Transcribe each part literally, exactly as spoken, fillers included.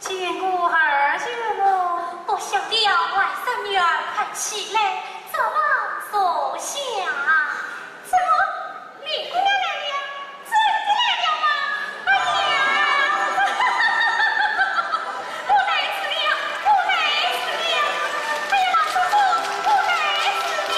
见过二舅母。不孝的外甥女儿，快起来，咱们坐下。怎么，林姑娘来了？真的来了吗？哎呀，不来事了，不来事了！哎呀，老祖宗，不来事了！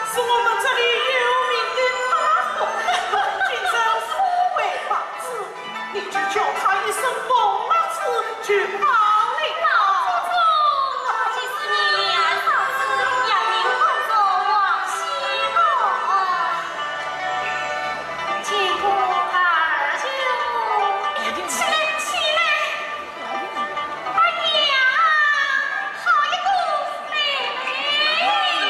是我们这里有名的八婆，今生富贵八字，你就叫她一声凤妈子就好了。老祖宗，她就是你二嫂子，杨林公主王熙凤。见过二舅母。起来，起来。 哎呀，好一个妹妹呀！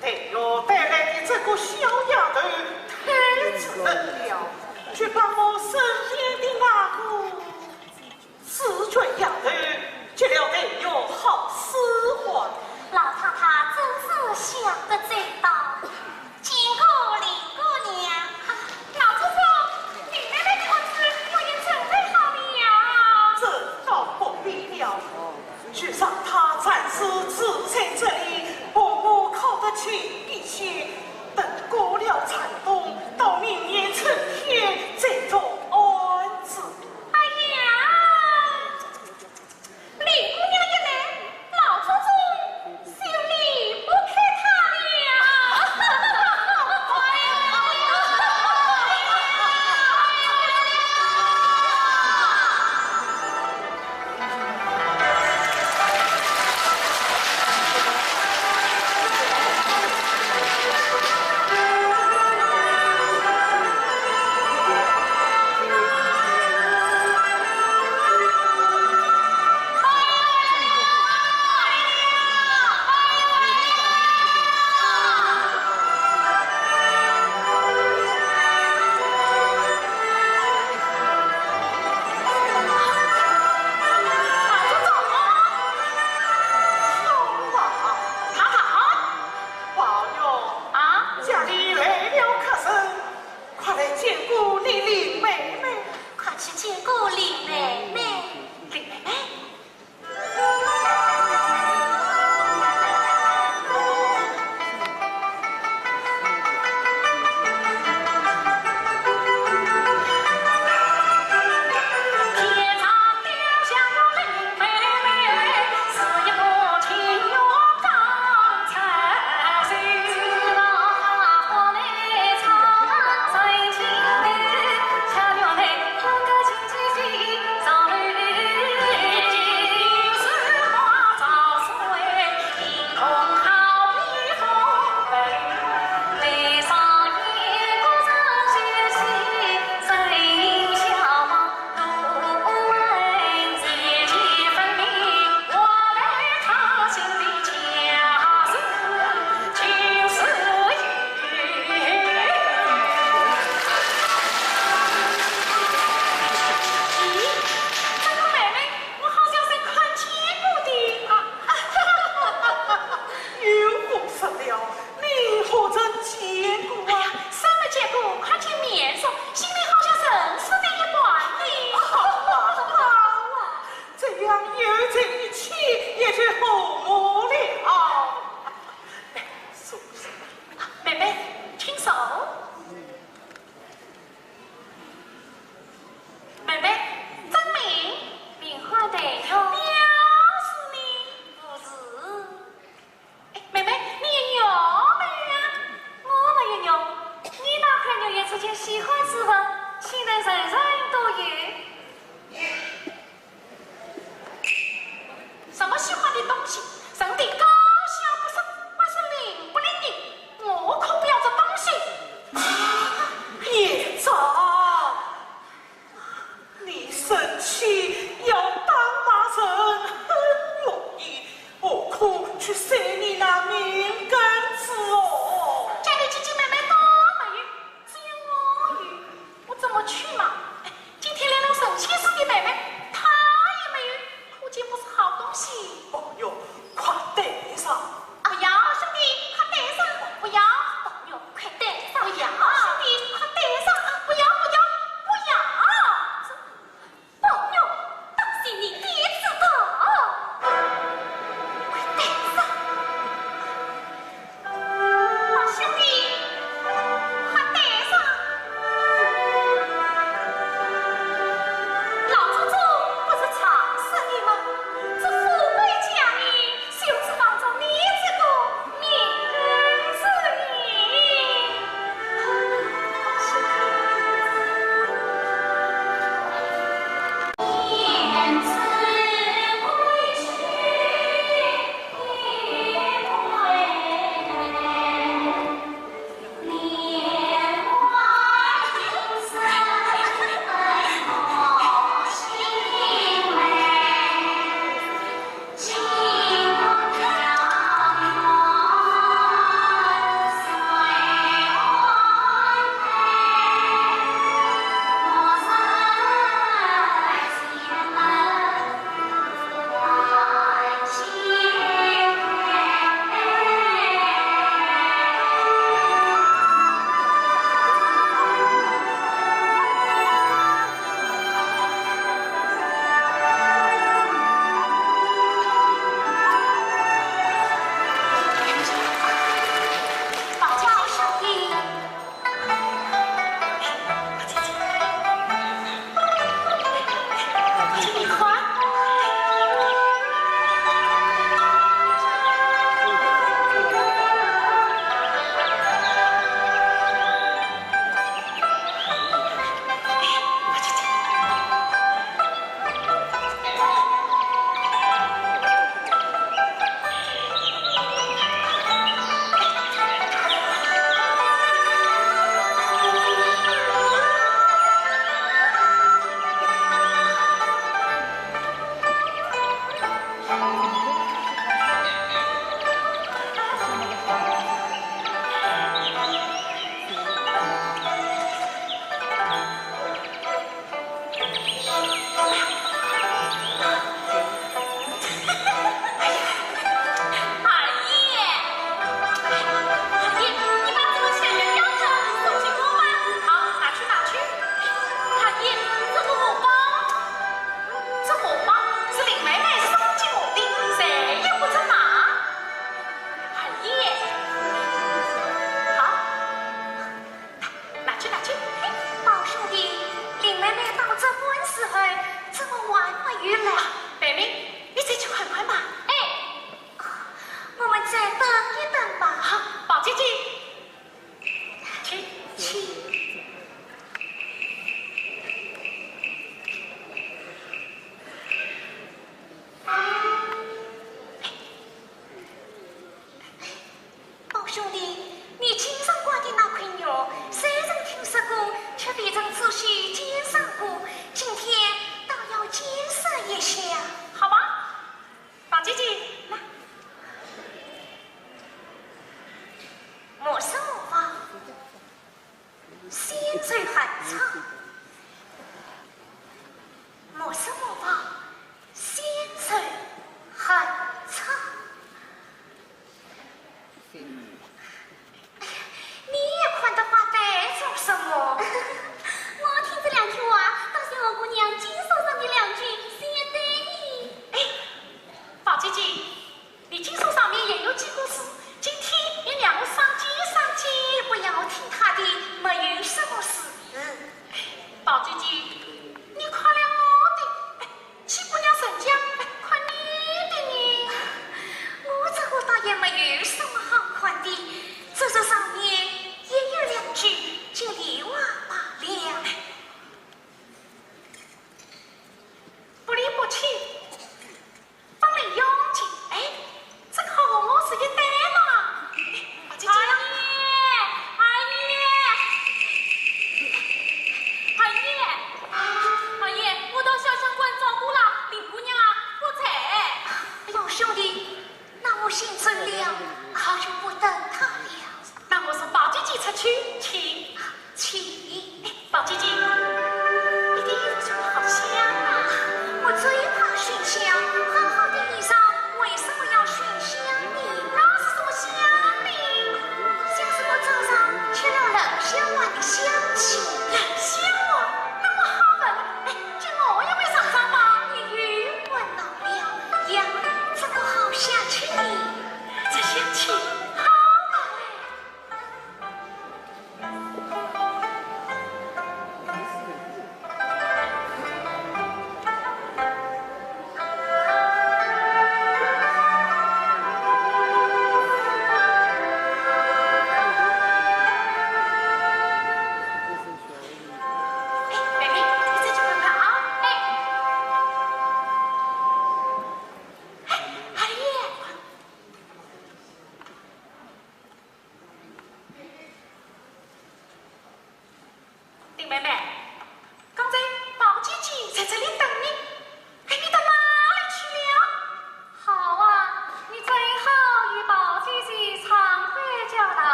待我带来的这个小丫头太稚嫩了，就把我身边的那个紫鹃丫头给了待我好使唤。老太太真是想得周到。 见过林姑娘。老祖宗，林妹妹的案子我已准备好了。这倒不必了，就让她暂时住在这里，把我靠得近一些，等过了残冬，到明年春天再做安置。哎呀， 林姑娘一来，老祖宗就离不开她了。这一切也就和睦了。来，坐，坐。妹妹，请坐。妹妹，真名？名唤黛玉。表字呢？无字。 哎，妹妹，你有玉没有啊？我没有玉，你那块玉也是件稀罕之物，岂能人人都有？什么稀罕的东西？人的高下不是，不是灵不灵的，我可不要这东西。孽障！ 你生气要打骂人很容易，何苦去扇你那命根子哦？家里姐姐妹妹都没有，只有我有，我怎么去嘛？哎，今天连那神气似的妹妹，她也没有，可见不是好东西。宝玉，快带上。不要，兄弟，快带上。不要，宝玉，快带上。不要，兄弟，快带上。不要，不要，不要。 宝玉，当心你爹知道。快带上。啊，兄弟，快带上。老祖宗不是常说的吗？这富贵贱兄弟，那我先走了，好久不等他了。那我送宝姐姐出去，请。请。哎，宝姐姐，你的衣服穿得好香啊！我最怕熏香，好好的衣裳为什么要熏香呢？那是什么香呢？像是我早上吃了冷香丸的香气。冷香丸？那么好闻，哎， 请我也尝尝吧。你又问到了，呀，怎么好下去呢？这香气好闻哎。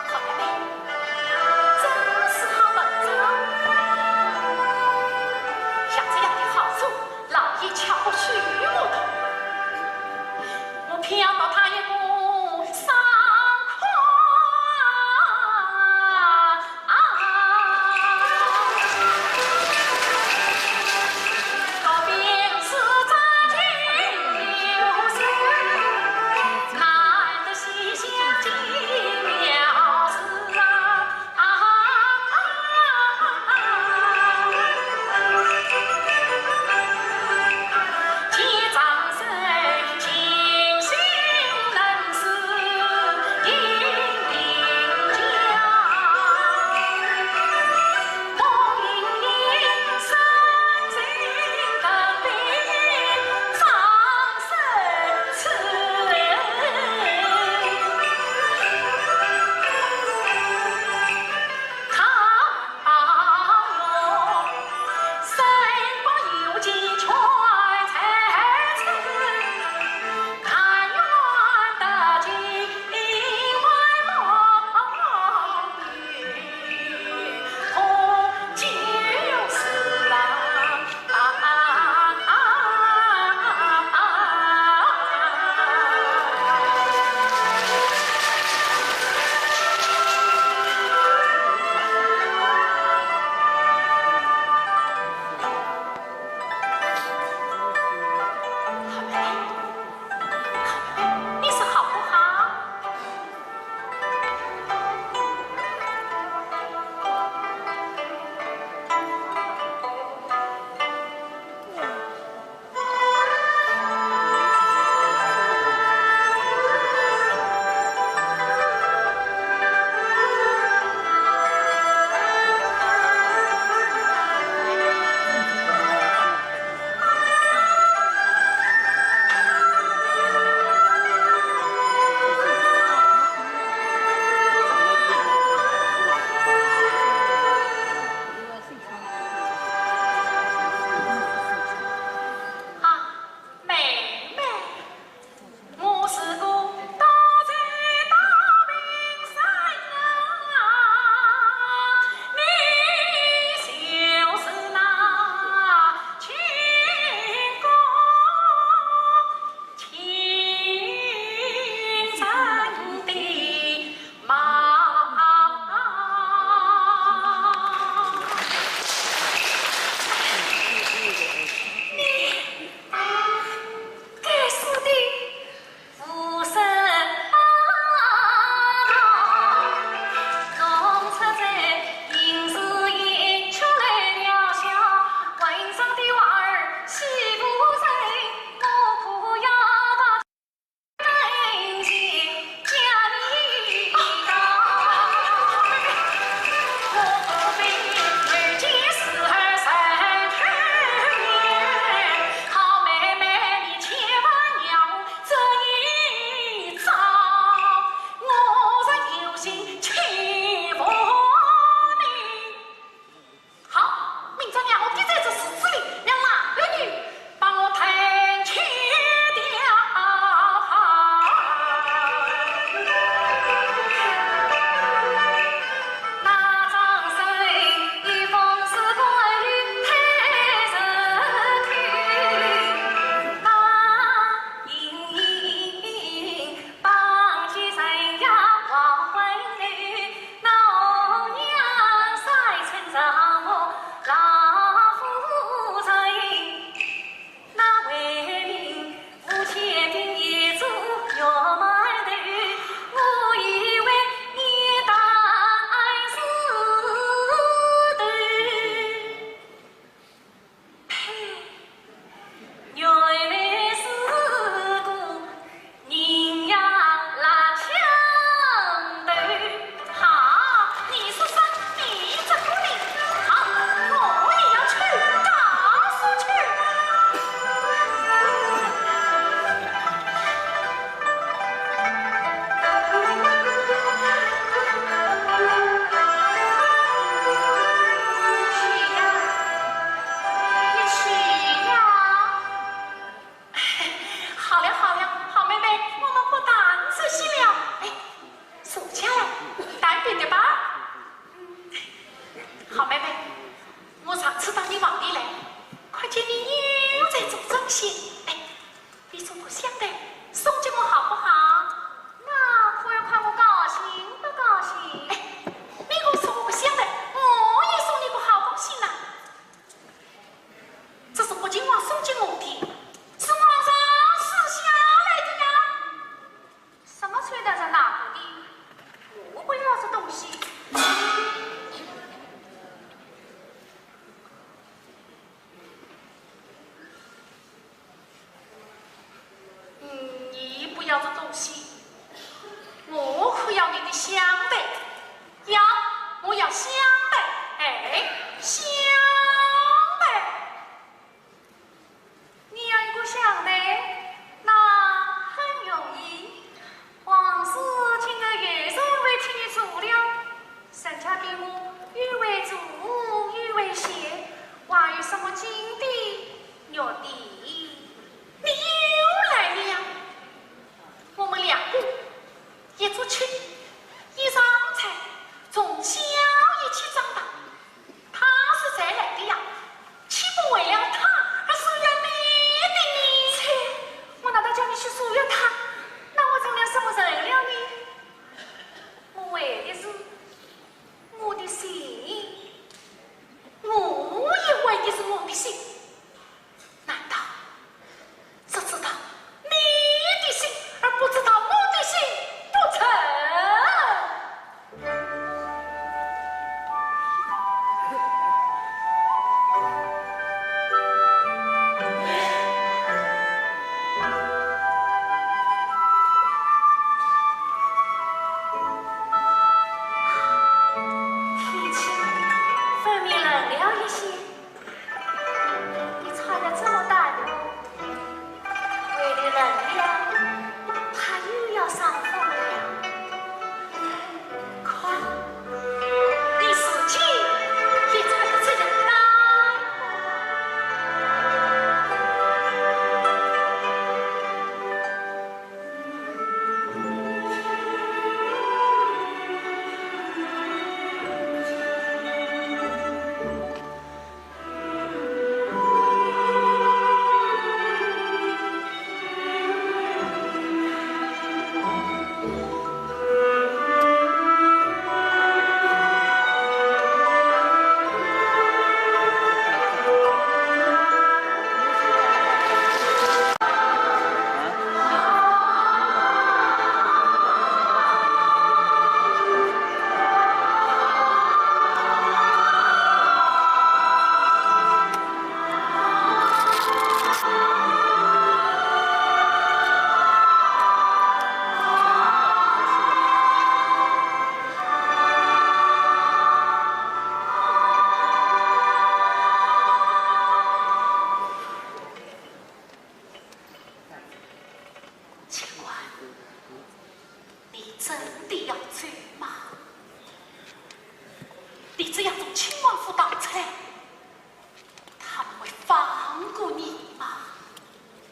好妹妹，真是好文章。像这样的好书，老爷巧不许我读，我偏要读它一个爽快。淡定点吧。好妹妹，我上次到你房里来，看见你又在做针线。哎，你做个香袋送给我好不好？那可要看我高兴不高兴。哎，你给我送我个香袋，我也送你个好东西呢。这是北静王送给我的，是皇上赐下来的呀。 什么吹弹成哪个的？我不要这东西。嗯，你不要这东西，我可要你的香袋。要，我要香袋。哎，香袋。 你要一个香袋，那很容易。王氏今后有人会替你做了，人家比我又会做又会写，还有什么金的、玉的。你又来了。我们两个一桌吃，一床睡，从小一起长大。 他是才来的呀，岂不为了他而疏远你的呢？切，我难道叫你去疏远他？那我成了什么人了呢？我为的是我的心，我也为的是我的心。 难道只知道你的心，而不知道我的心不成？天气分明冷了一些。 你穿得这么淡哦，为的冷呀，怕又要伤风了。看，你自己也穿得这样淡。清官，你真的要走吗？你只要从亲王府逃出来，他们会放过你吗？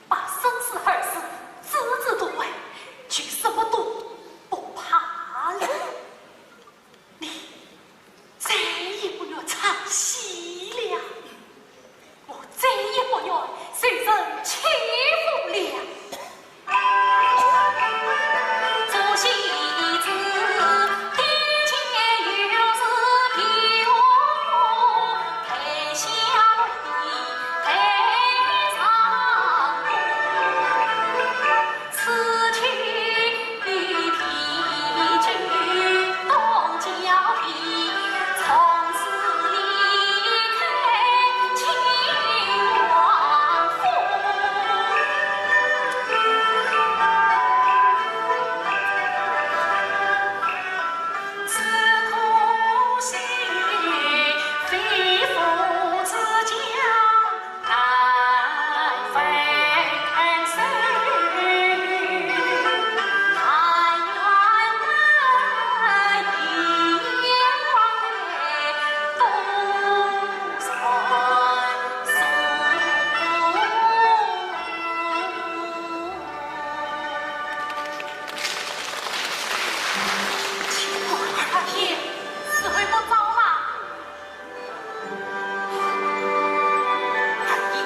把生死二字置之度外，就什么都不怕了。 你再也不要唱戏了，我再也不要受人欺负了。睡不着啦。哎呀，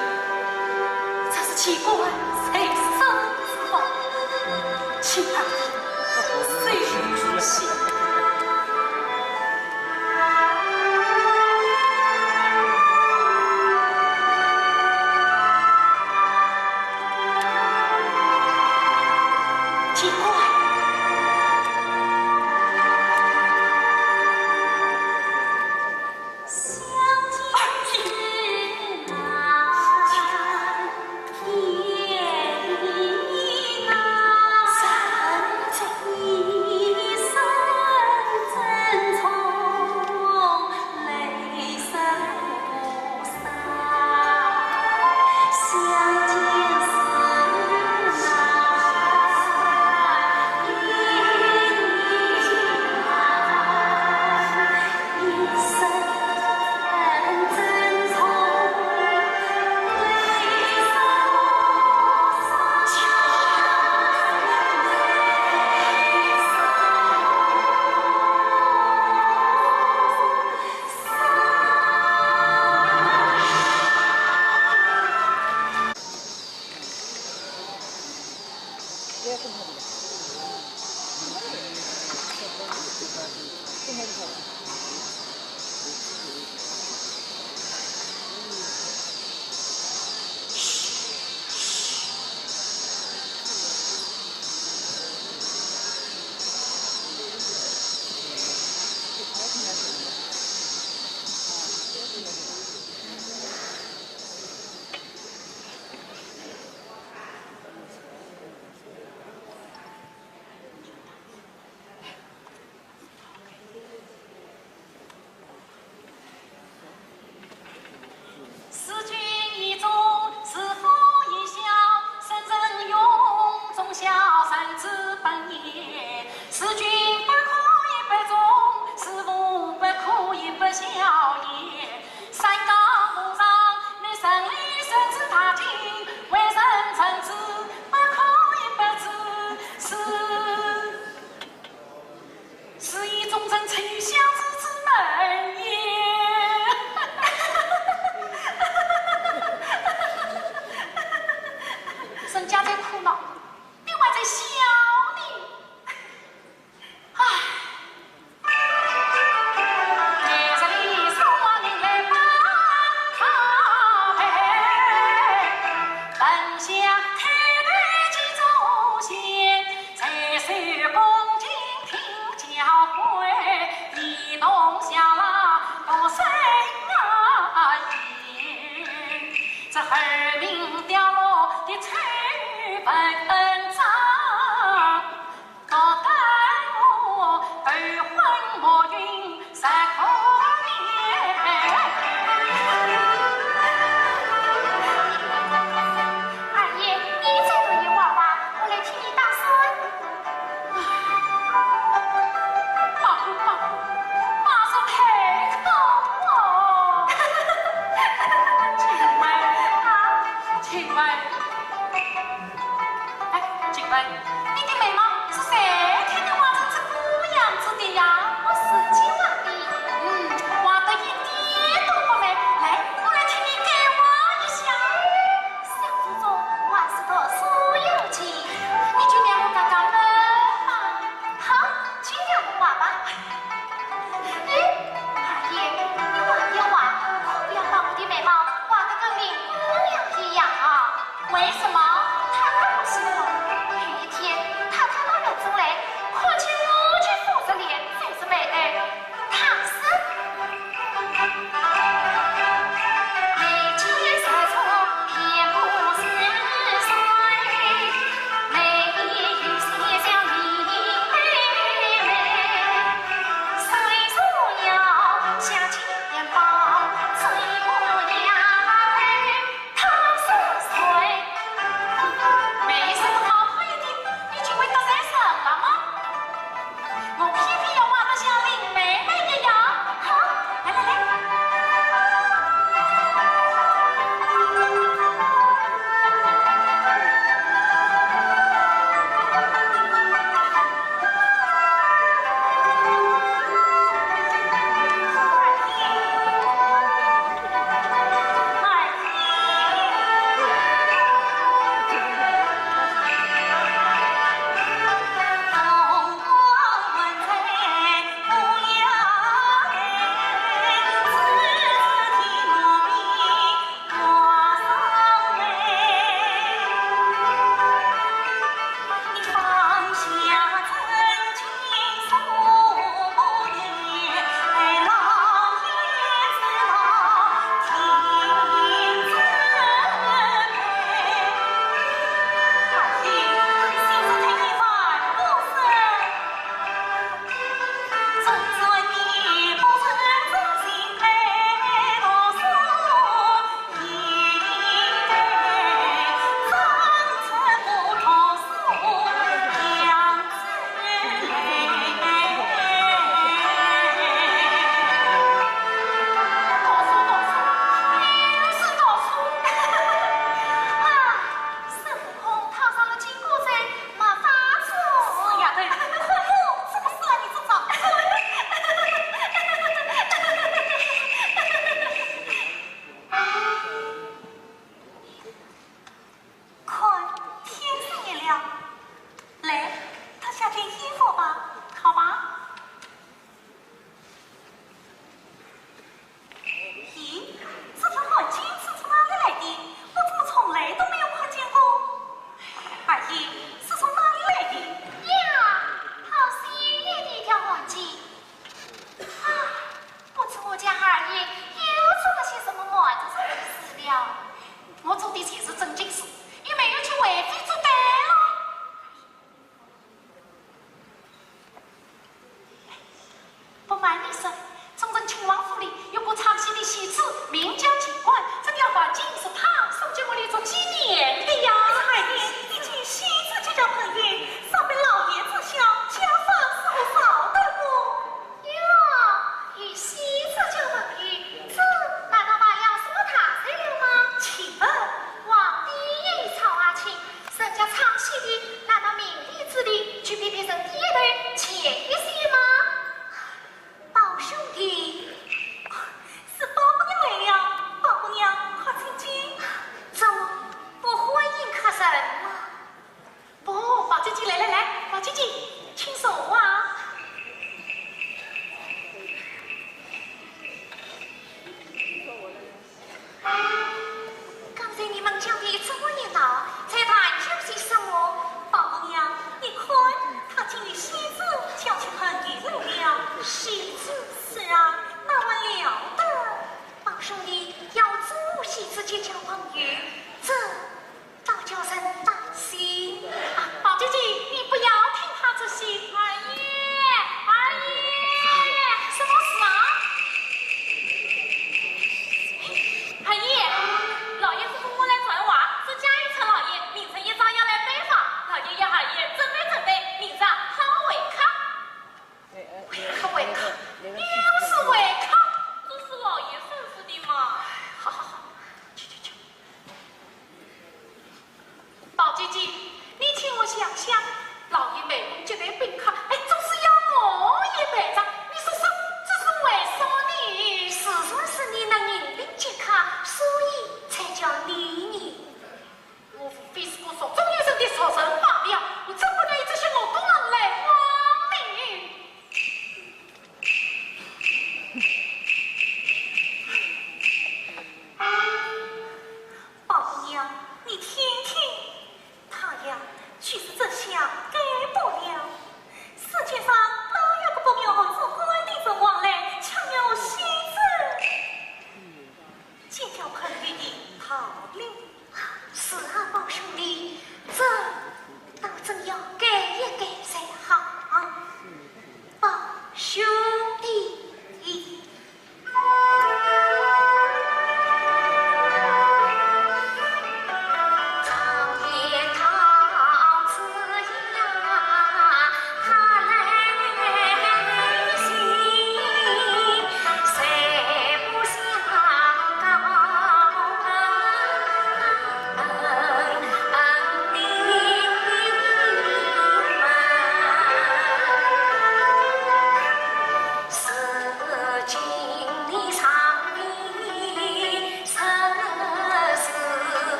这是奇怪，谁是生之花？请二爷，谁是心？ 奇怪。事君以忠，事父以孝，圣人永忠孝，圣之本也。事君不可以不忠，事父不可以不孝也。三纲五常，你顺理顺之大体，为人臣子，不可以不知。是 是以忠臣，臣孝子之本也。人家在苦恼，你还在笑呢。唉。 二爷，你再读一会儿吧，我来替你打算。罢了，罢了，罢了，太好了。青梅，啊，青梅。 哎，青梅，你的眉毛是谁替你画成这个样子的呀？我自己画的。嗯，画得一点都不美。来，我来替你改画一下。小祖宗，万事读书有经，你就让我改改眉吧。好，就让我画吧。哎，二爷，你画也画，可不要把我的眉毛画得跟林姑娘一样啊。 为什么？太太不喜欢。有一天，太太到园中来，看见我就蓑着脸，皱着眉头。她说：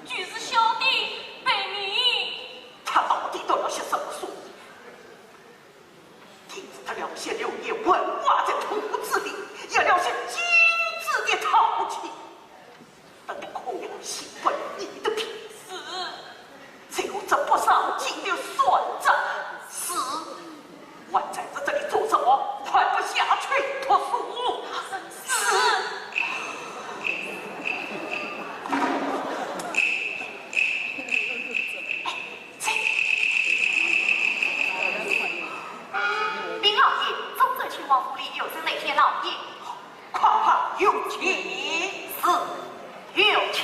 就是小弟被你。他到底读了些什么书？听说他了些流言文化在肚子里，也了些金子的淘气。等他可怜些不义的屁事。只有这不上进的算账。是。 还站在这里做什么？快不下去读书！是。哎，这，禀老爷，忠正亲王府里有人来见老爷。 快快有请。是，有请。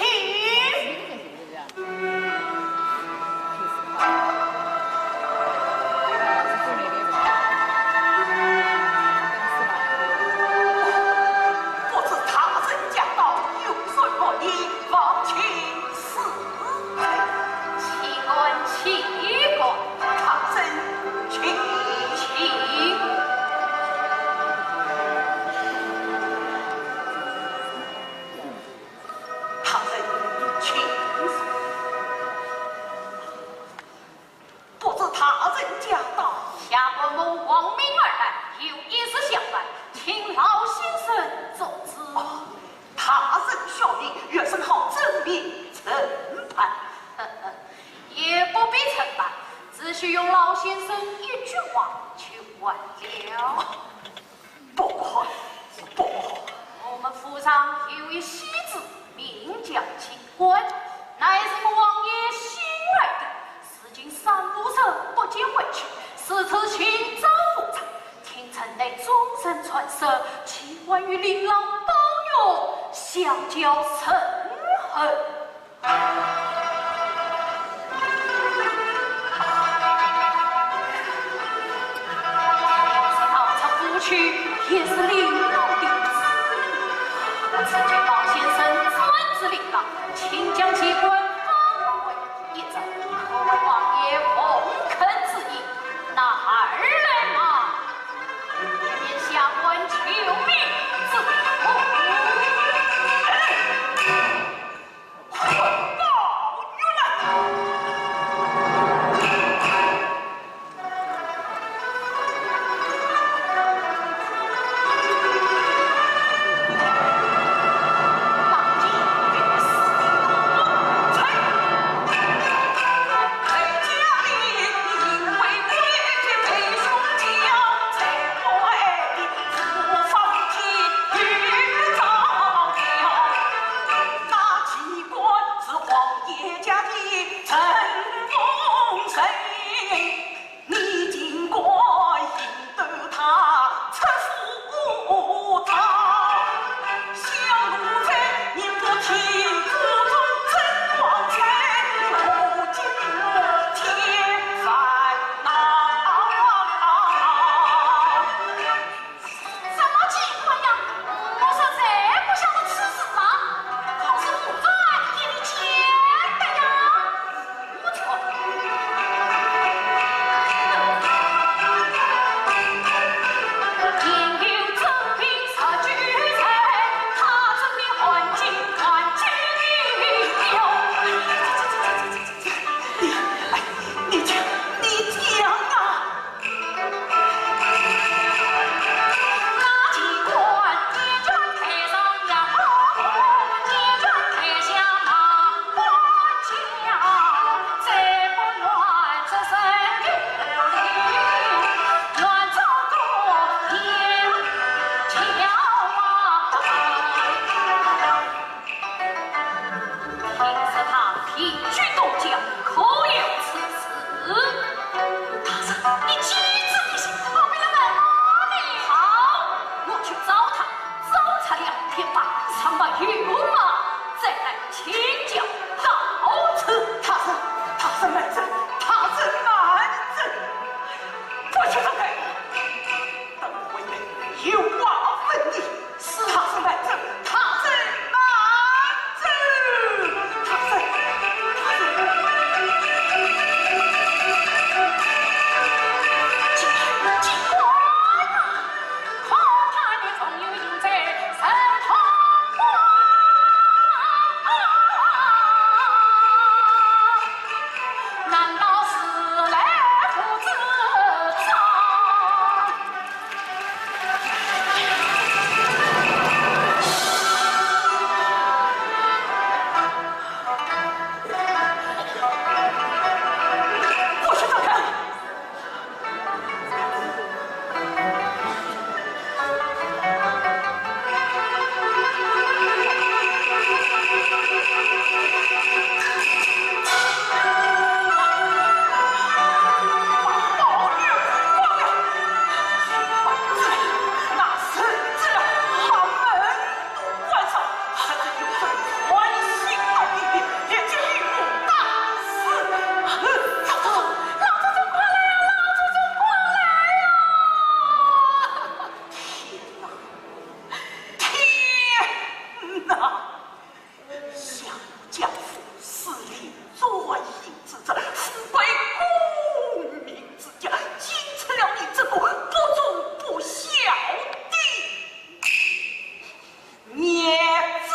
不知大人驾到，有什么礼望请赐？岂敢，岂敢。大人请。请。 大人请坐。不知大人驾到。下官奉王命而来，有一事相办，请老先生做主。哦，大人效命，有甚好正面陈办？也不必陈办，只需容老先生一句话就完了。 不过，不过，我们府上有一戏子，名叫金官，乃是我王爷心爱的，如今三五日不见回去，四处寻找无踪，听城内众人传说，金官与令郎抱拥，相交甚恨。 逃出府去也是令郎的事。只求老先生专治令郎，请将金官放回一日，我们王爷奉恳之意，拿儿来嘛，以免下官求命之苦。 什么情况呀？我说这不晓得此事啊，可是武状元一定见得呀。武状元。你，哎，你讲，你讲啊！听说他定居东郊，可有此事？大人，你机智一些，何必来问我呢？好，我去找他，找他两天吧，倘若有嘛，再来请教告辞。大人，大人慢走，大人慢走，不许走开！ 等我回来有话问你。是。大人慢走，大人慢走，大人，大人。想将夫死里作揖之者，富贵功名之家，竟出了你这个不忠不孝的 娘子。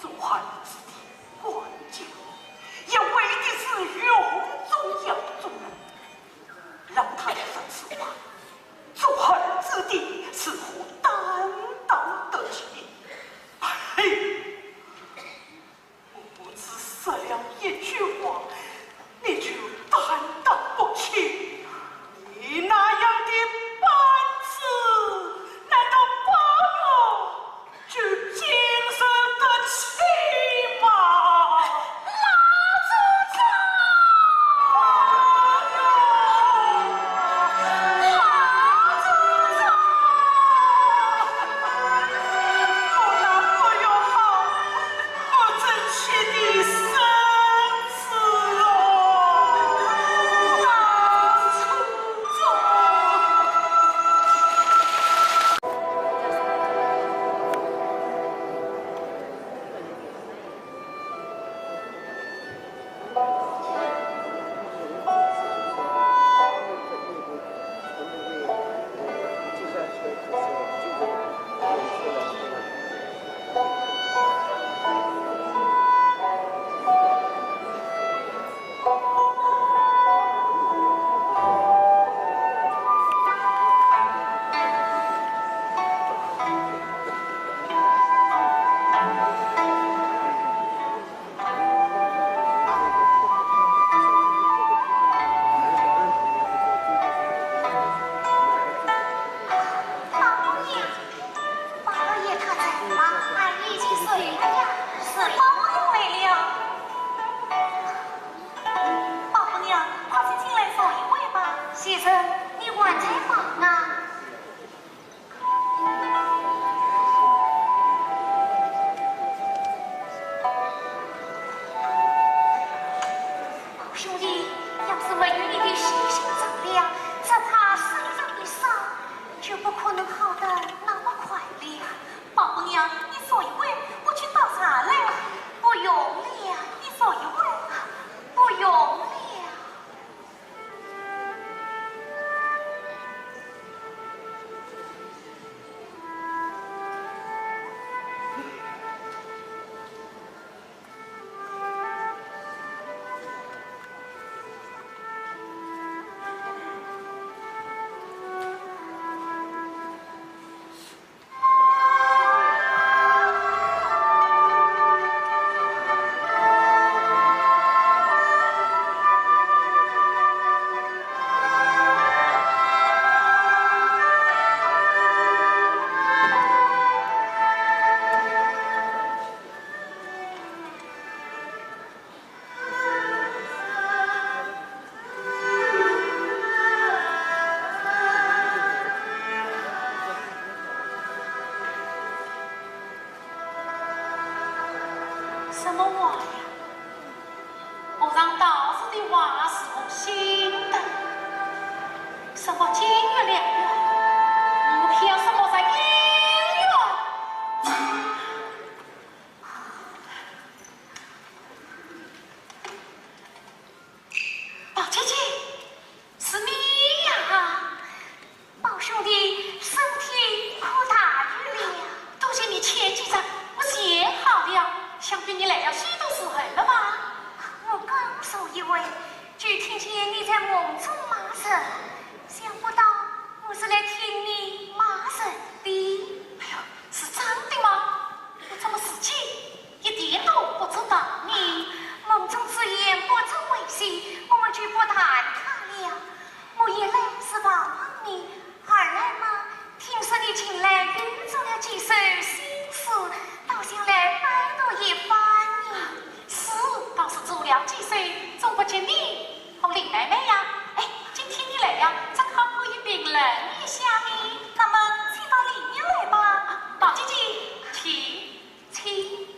做儿子的管教，也为的是荣宗耀宗人。让他说此话，做儿子的是何担当得起？呸！我只说了一句话，你就担当不起，你那样的板子，难道包拯就经受得起吗？老祖宗！老祖宗！我那不友好、不争气的孙子哦！老祖宗！ 宝姑娘，宝二爷他在吗？二爷已经睡了呀。是宝姑娘来了。宝姑娘，快些进来坐一会吧。袭人，你还在忙啊？ 宝兄弟，要是没有你的悉心照料，只怕虽然一烧，就不可能好得那么快了。宝姑娘，你坐一会，我去倒茶来。不用了，你坐一会，不用了。 什么话呀？和尚道士的话是无心的。什么金玉良缘，你们凭什么在姻缘？ 宝姐姐，是你呀！宝兄弟，身体可大于了？多谢你前几日，我全好了，想必你来了许多时候了吧？我刚坐一会，就听见你在梦中骂人，想不到我是来听你骂人的。哎呀，是真的吗？ 我怎么自己一点都不知道呢？梦中之言不足为奇，我们就不谈它了。我一来是望望你，二来嘛，听说你近来又做了几首新诗，倒想来拜读一番呢。诗倒是做了几首，总不及你和林妹妹呀。哎，今天你来了，正好可以评论一下呢。那么，请到里面来吧。啊，宝姐姐，请。 请。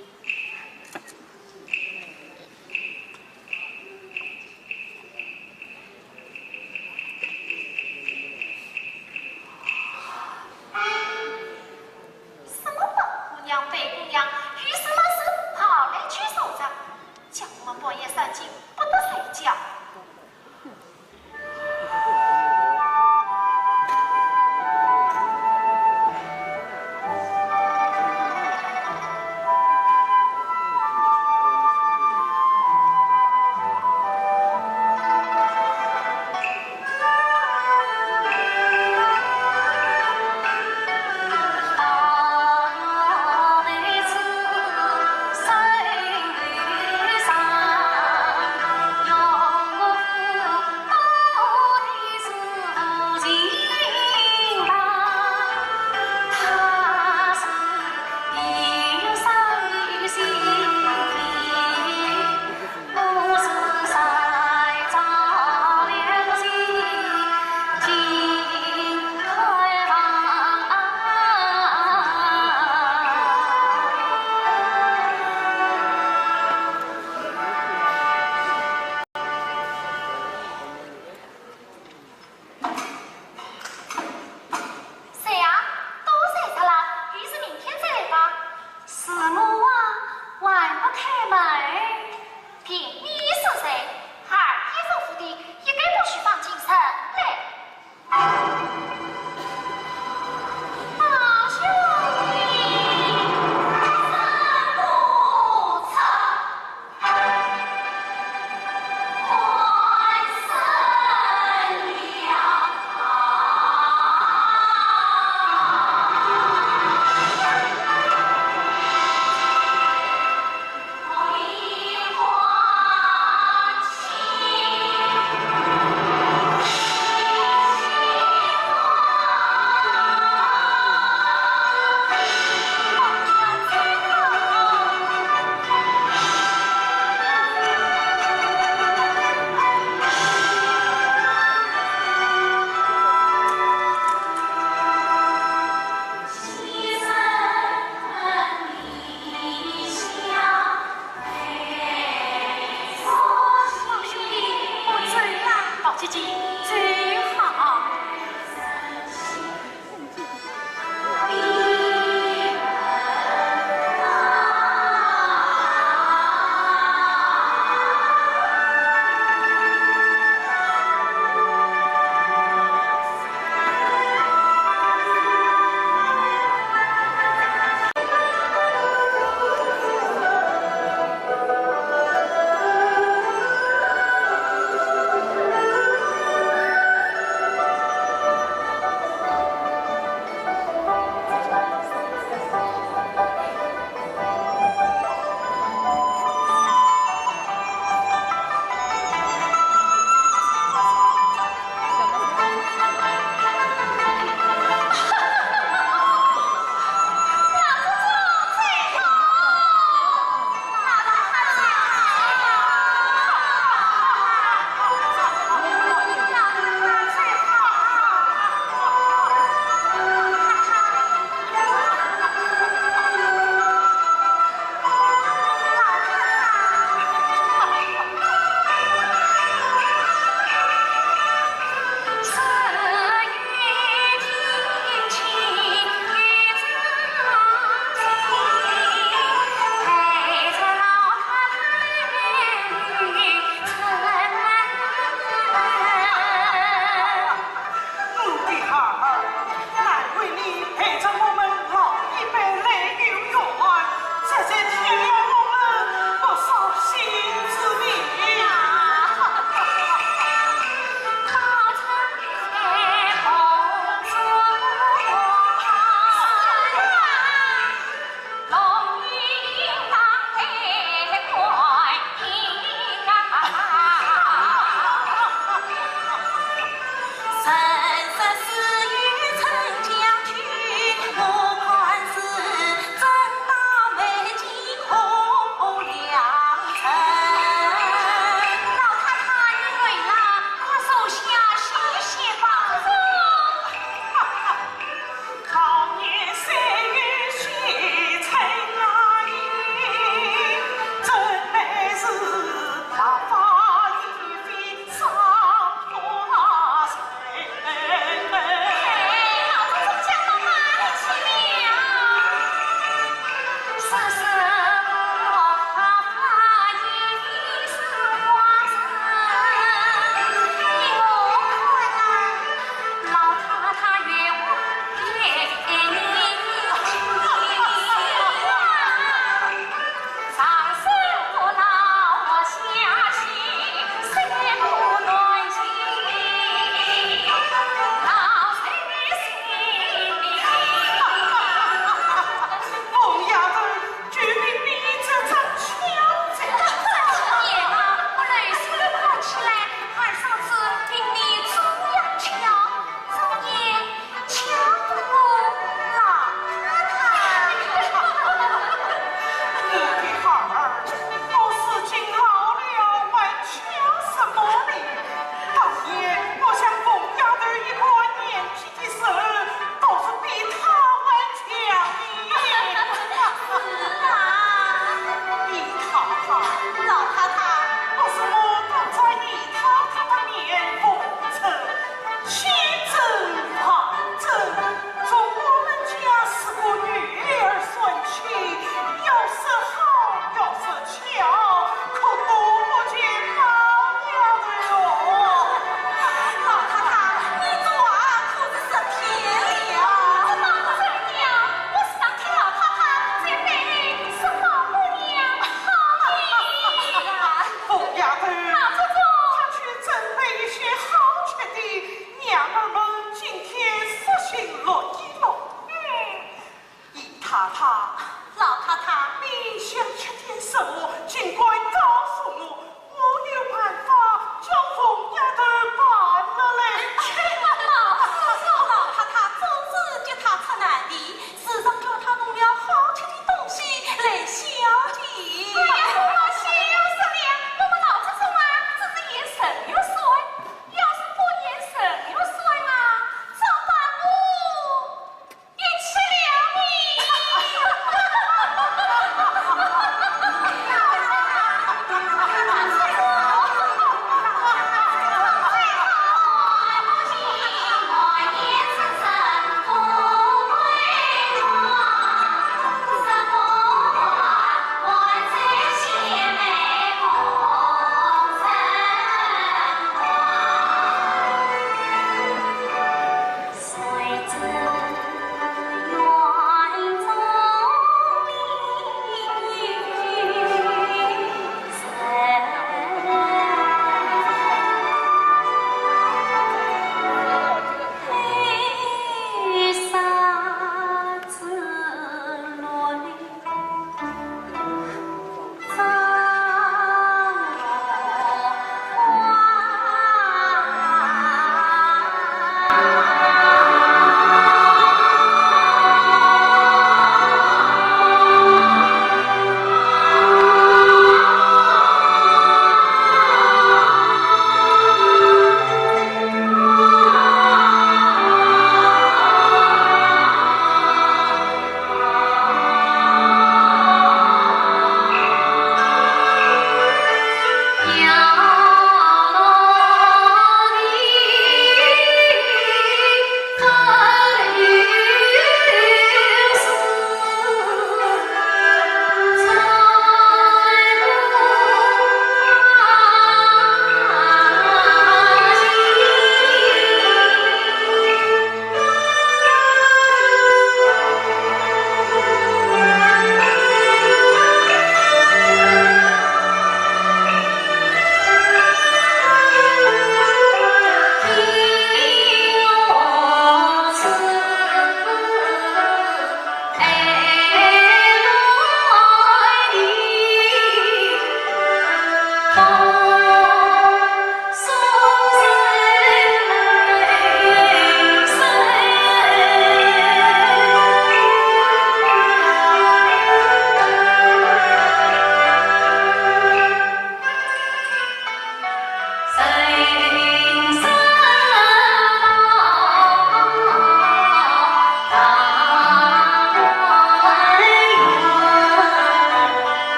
什么宝姑娘、灰姑娘，有事没事跑来吹哨子，叫我们半夜三更不得睡觉。 宝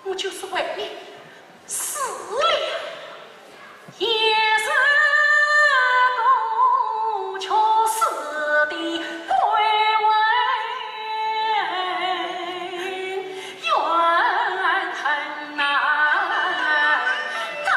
我就是为你死了。也是不屈死的归魂，怨恨难当。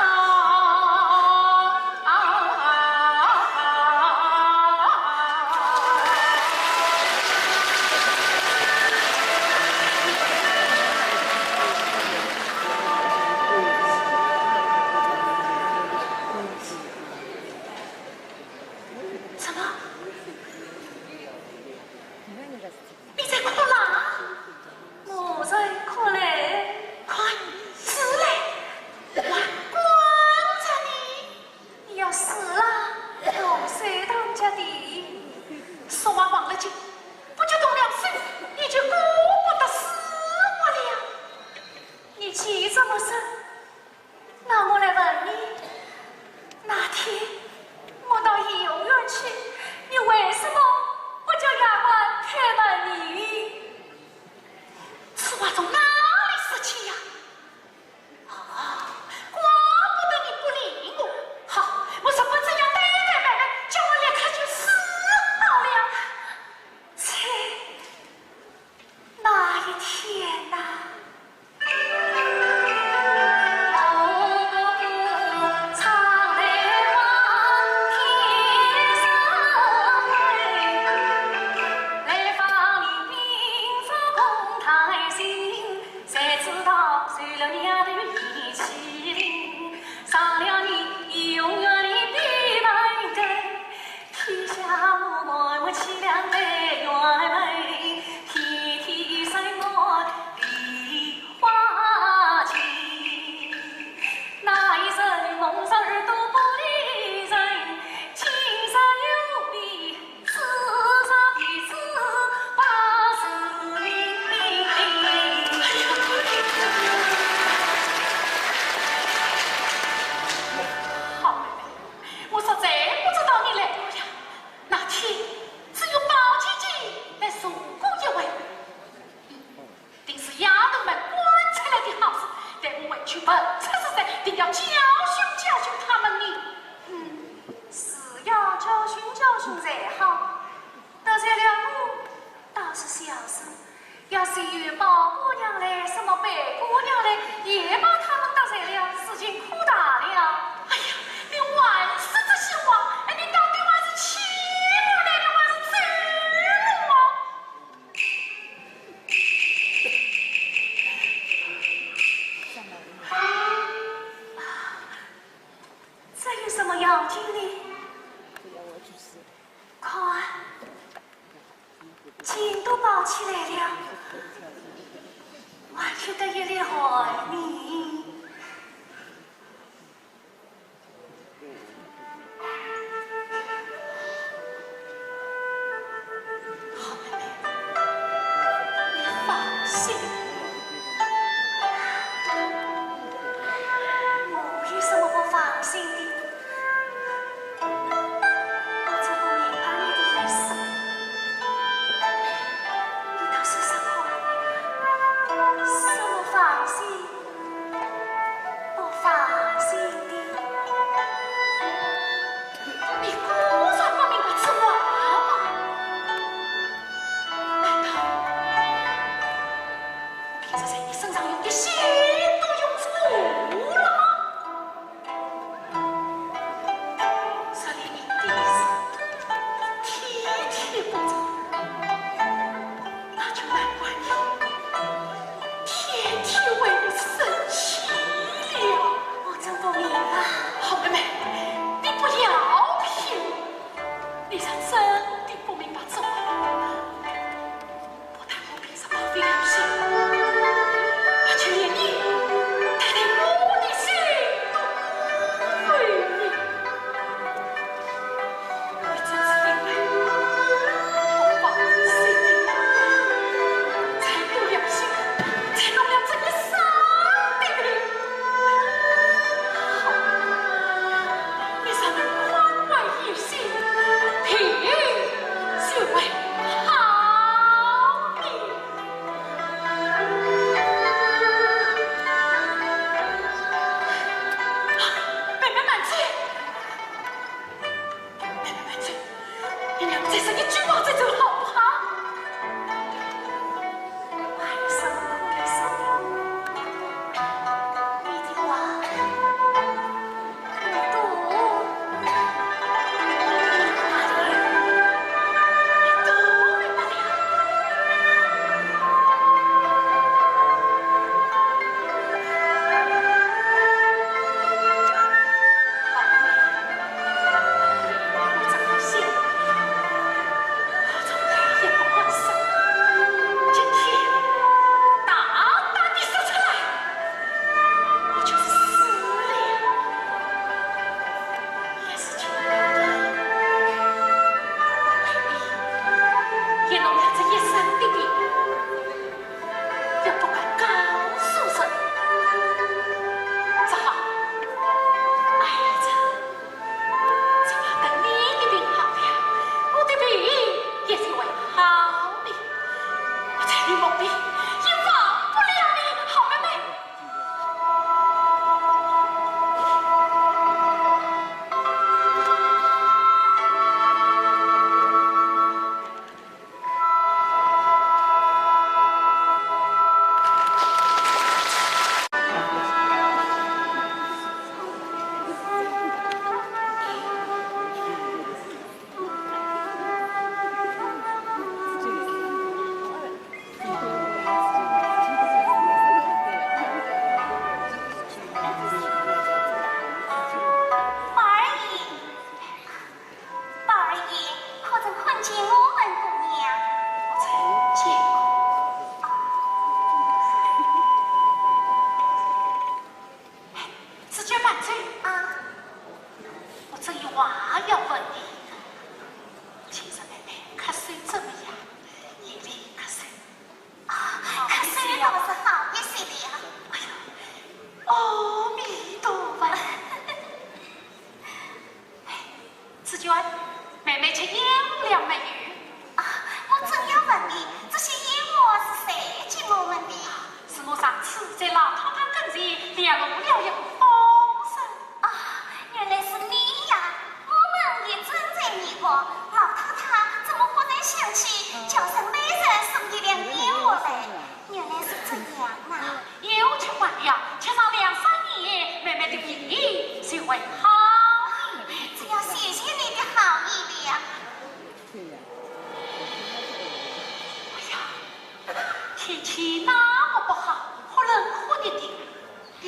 怎么？你在哭啦？我在哭嘞。快，起来，我管着你。你要死了，我谁当家的？说话忘了紧，不就动了手，你就顾不得死活了。你既这么说， 那我来问你，那天我到游园去，你为什么不叫丫鬟开门呢？此话从哪里说起呀？哦，怪不得你不理我。好，我说不这样呆呆板板，叫我立刻去死好了。切，那一天呐， 天下我满目凄凉的园门，天天生我梨花情。那一声蒙着耳朵不理人，今日又比四日的子把子明。好妹妹，我实在不知道你来过呀。 那天只有宝姐姐来坐过一回，定是丫头们管出来的好事，待我回去问出是谁，定要教训教训他们呢。嗯，是要教训教训才好。得罪了我，倒是小事。 要是有宝姑娘来，什么贝姑娘来，也把他们得罪了，事情可大了。哎呀，你还说这些话，哎，你到底还是欺负呢，你还是咒我啊？这有什么要紧的？看， 筋都包起来了，还觉得一粒汗呢。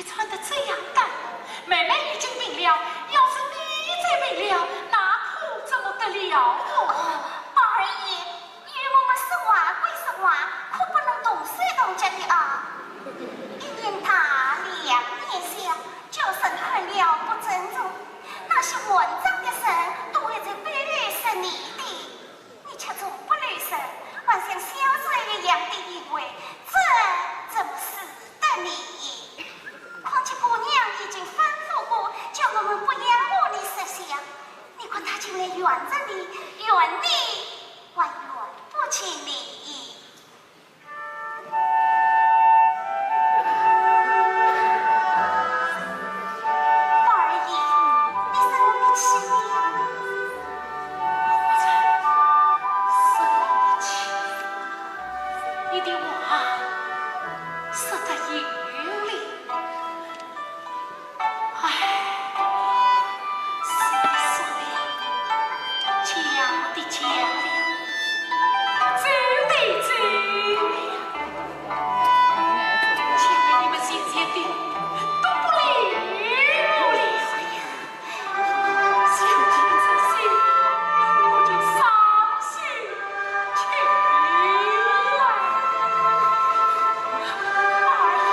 穿得这样淡，妹妹已经病了，要是你再病了，那可怎么得了哦？宝二爷，你与我们说话归说话，可不能动手动脚的啊！一年大，两年小，叫人看了不尊重，那些混账的人都会在背后说你的。 你却从不露声，还像小崽一样的行为，这怎么使得你？况且姑娘已经吩咐过，叫我们不要和你说笑。你看她近来怨着你，怨你还怨不起你。宝二爷，你生我的气了？ 生你的气，你的话说得有理。唉，是的，是的，讲的讲了，走的走了，前面你们现在的都不理我了。 想起这些，我就伤心起来。宝二爷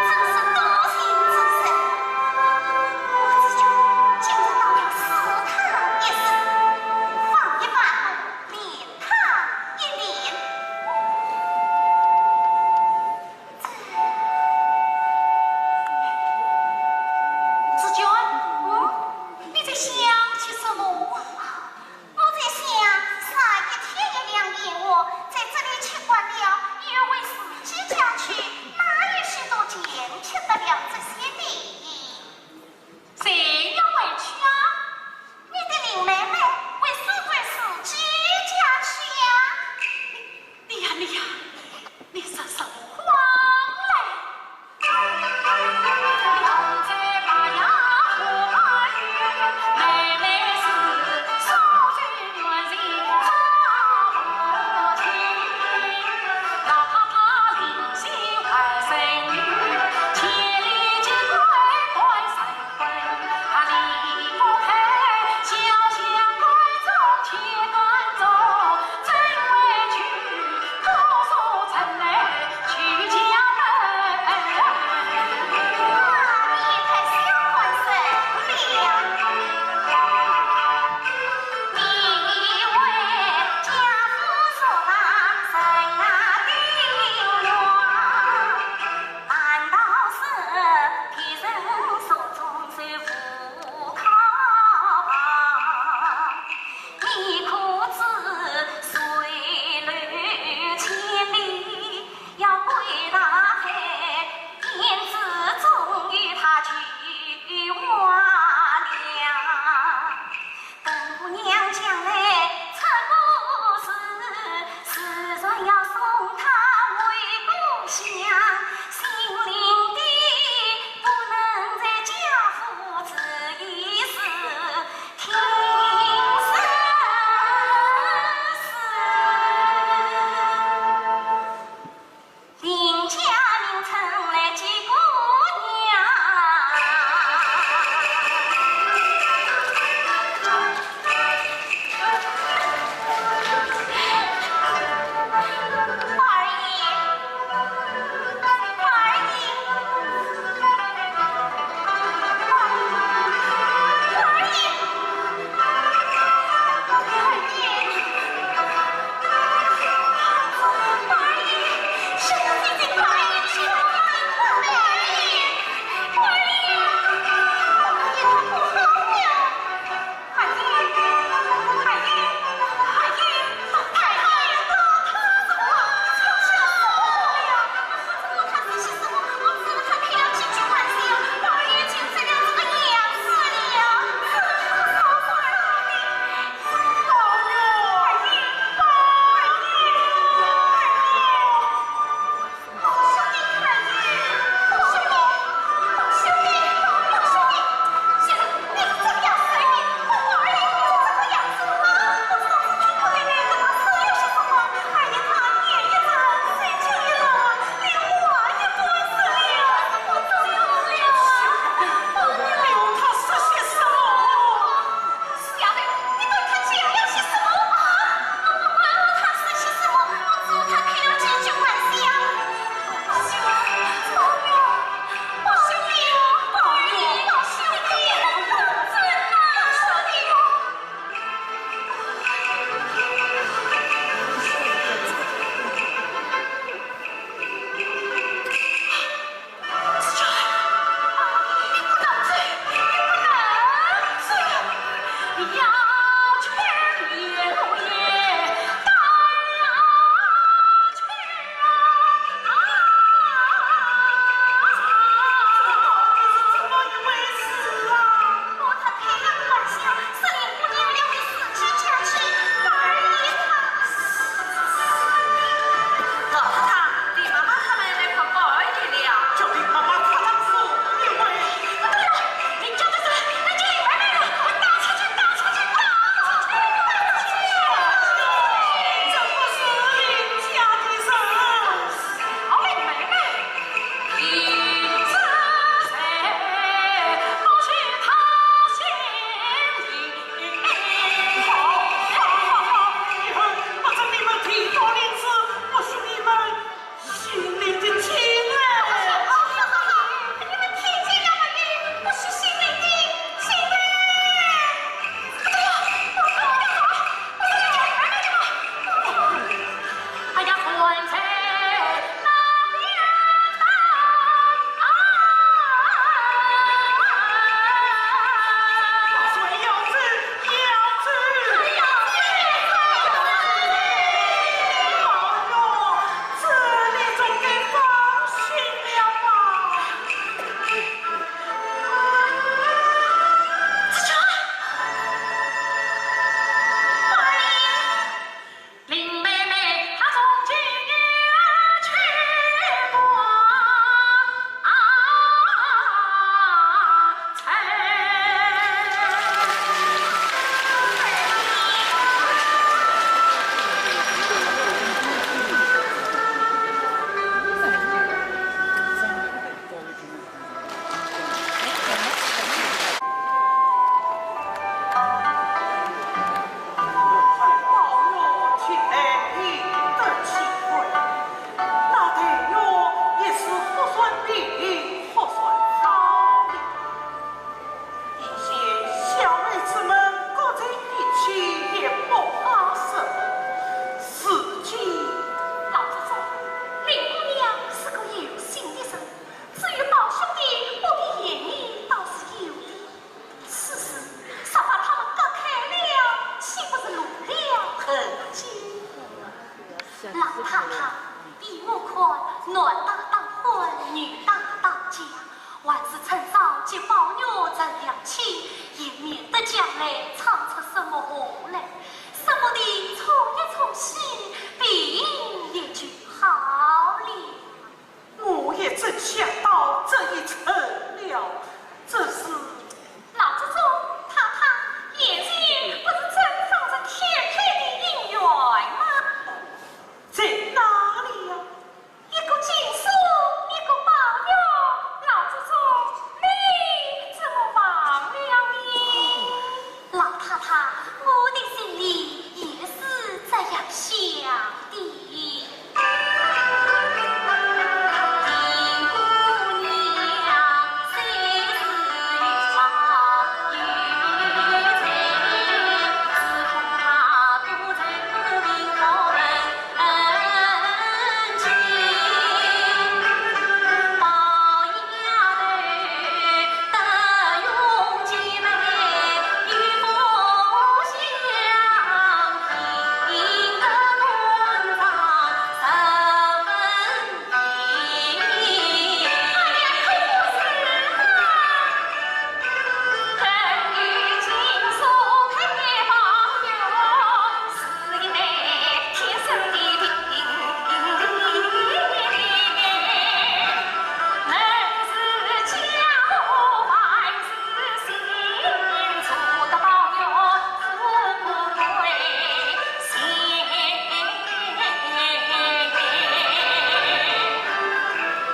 真是多情之人，我只求今日到了祠堂一事，放一放，另堂一面。 紫鹃，嗯？你在想些什么啊？我在想，啥一天一两银货，在这里吃惯了，又回自己家去，哪有许多钱吃得了这些的？谁要回去啊？你的林妹妹回苏州自己家去呀。 你呀，你呀，你说什么话嘞？还是趁早给宝玉成了亲，也免得将来闯出什么祸来。说不定冲一冲喜，病也就好了。我也正想到这一层了，只是……老祖宗，太太，眼前不是正放着天配的姻缘吗？在哪里呀？ 一个金锁，一个宝玉，老祖宗，你怎么忘了呢？老太太，我的心里也是这样想的。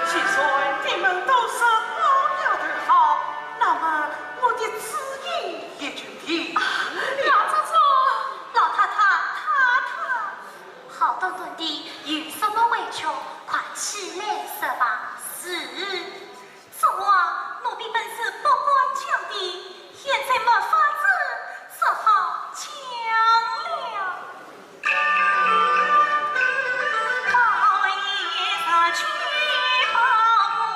既然你们都说宝丫头好，那么我的主意也就定了。老祖宗，老太太，太太。好端端的有什么委屈，快起来说吧。是。 昨晚奴婢本是不敢讲的，现在没法子，只好讲了。宝爷是娶宝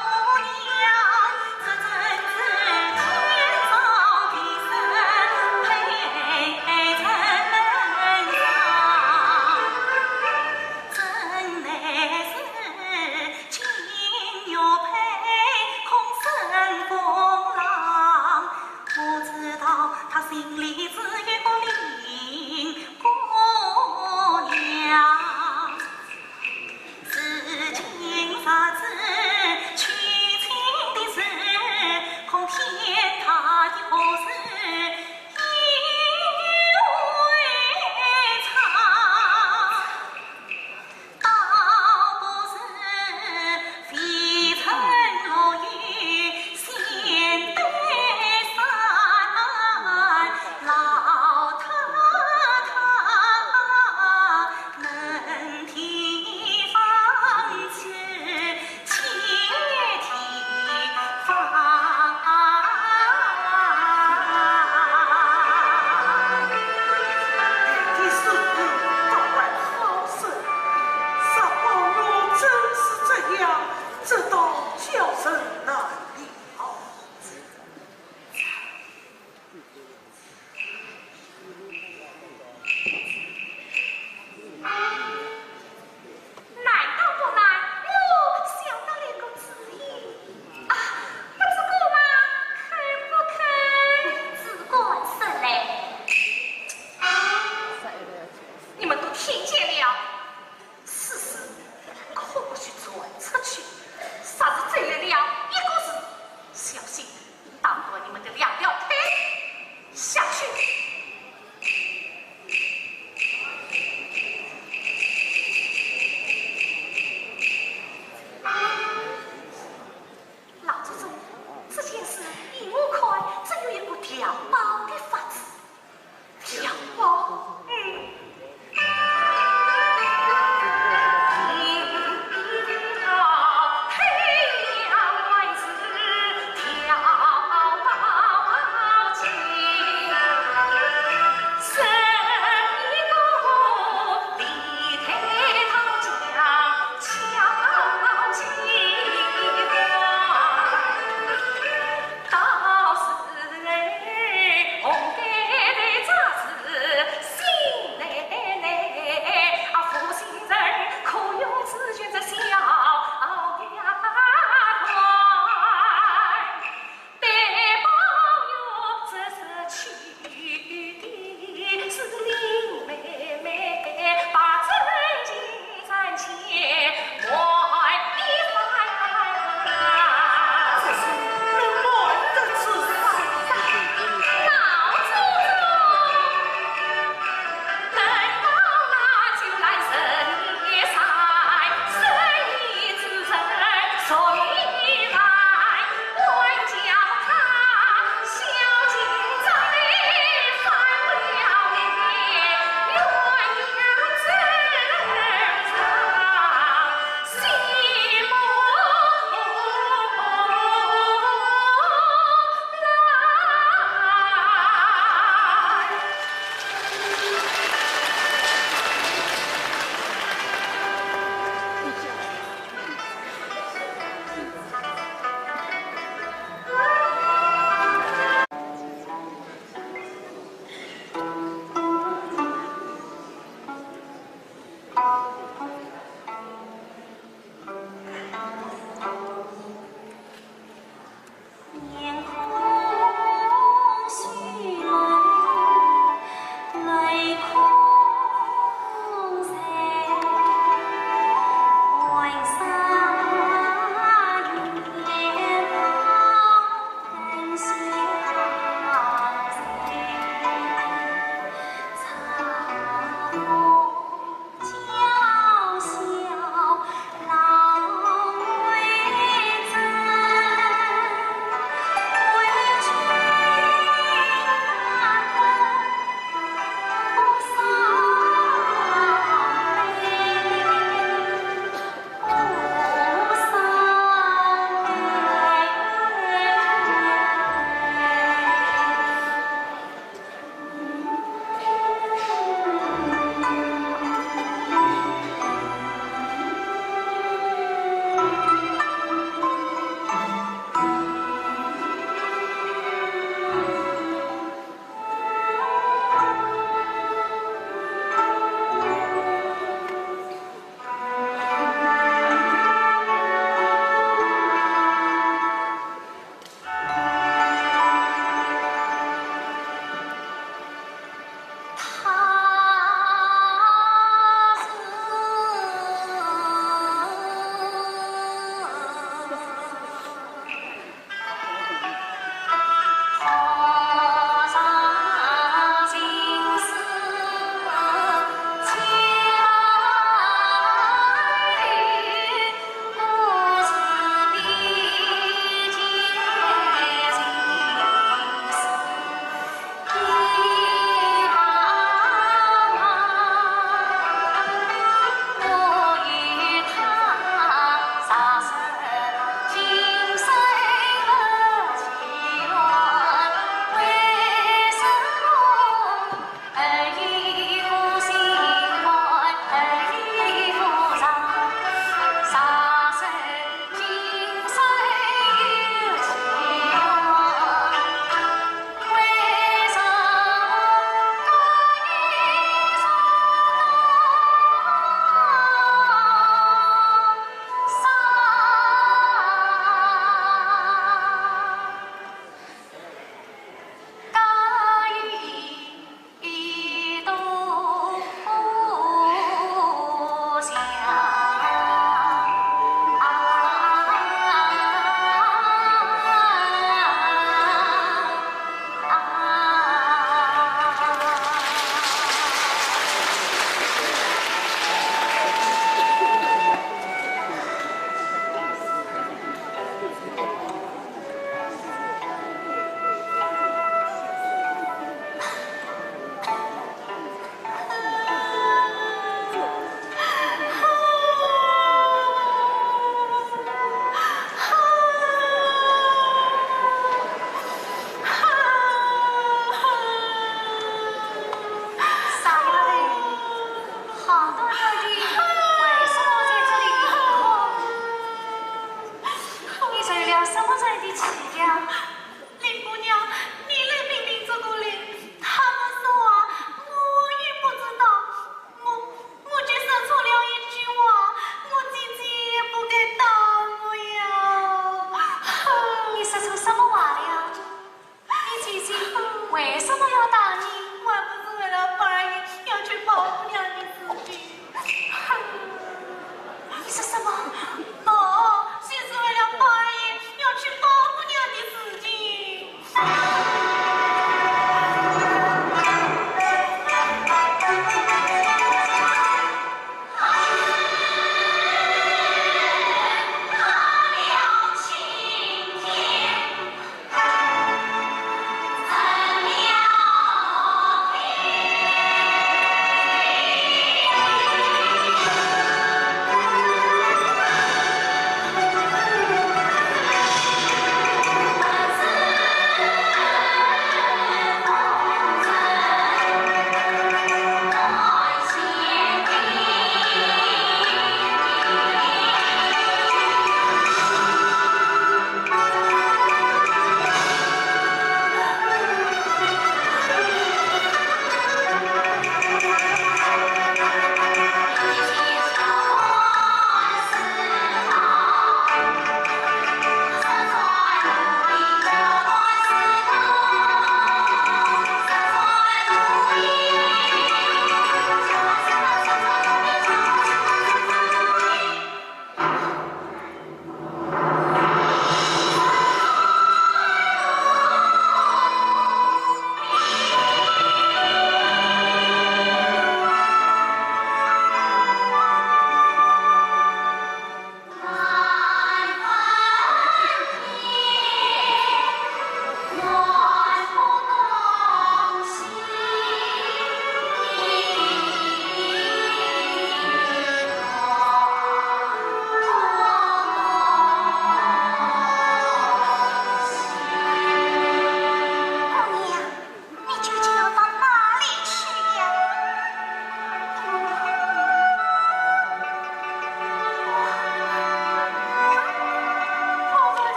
姑娘，这真是天造地设，配在人上。 真乃是金玉佩，空生风浪。不知道他心里只有个林姑娘。如今若是娶亲的事，恐天大的祸事 的是倒还好说，若宝玉真是这样，这倒叫人难料。 难道不难？我想到了个主意。啊，不知姑妈肯不肯？只管说来。你们都听见了，此事可不许传出去，若是传来了一个字，小心 打断你们的两条腿。下去。老祖宗，这件事依我看，只有一个调包的法子。 调包？嗯。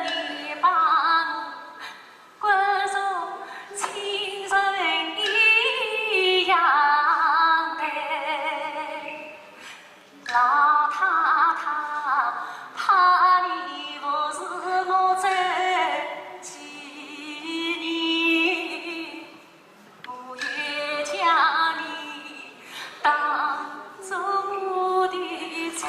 你把我关作亲人一样的老太太，怕你不是我这几年。 我也将你当作我的亲。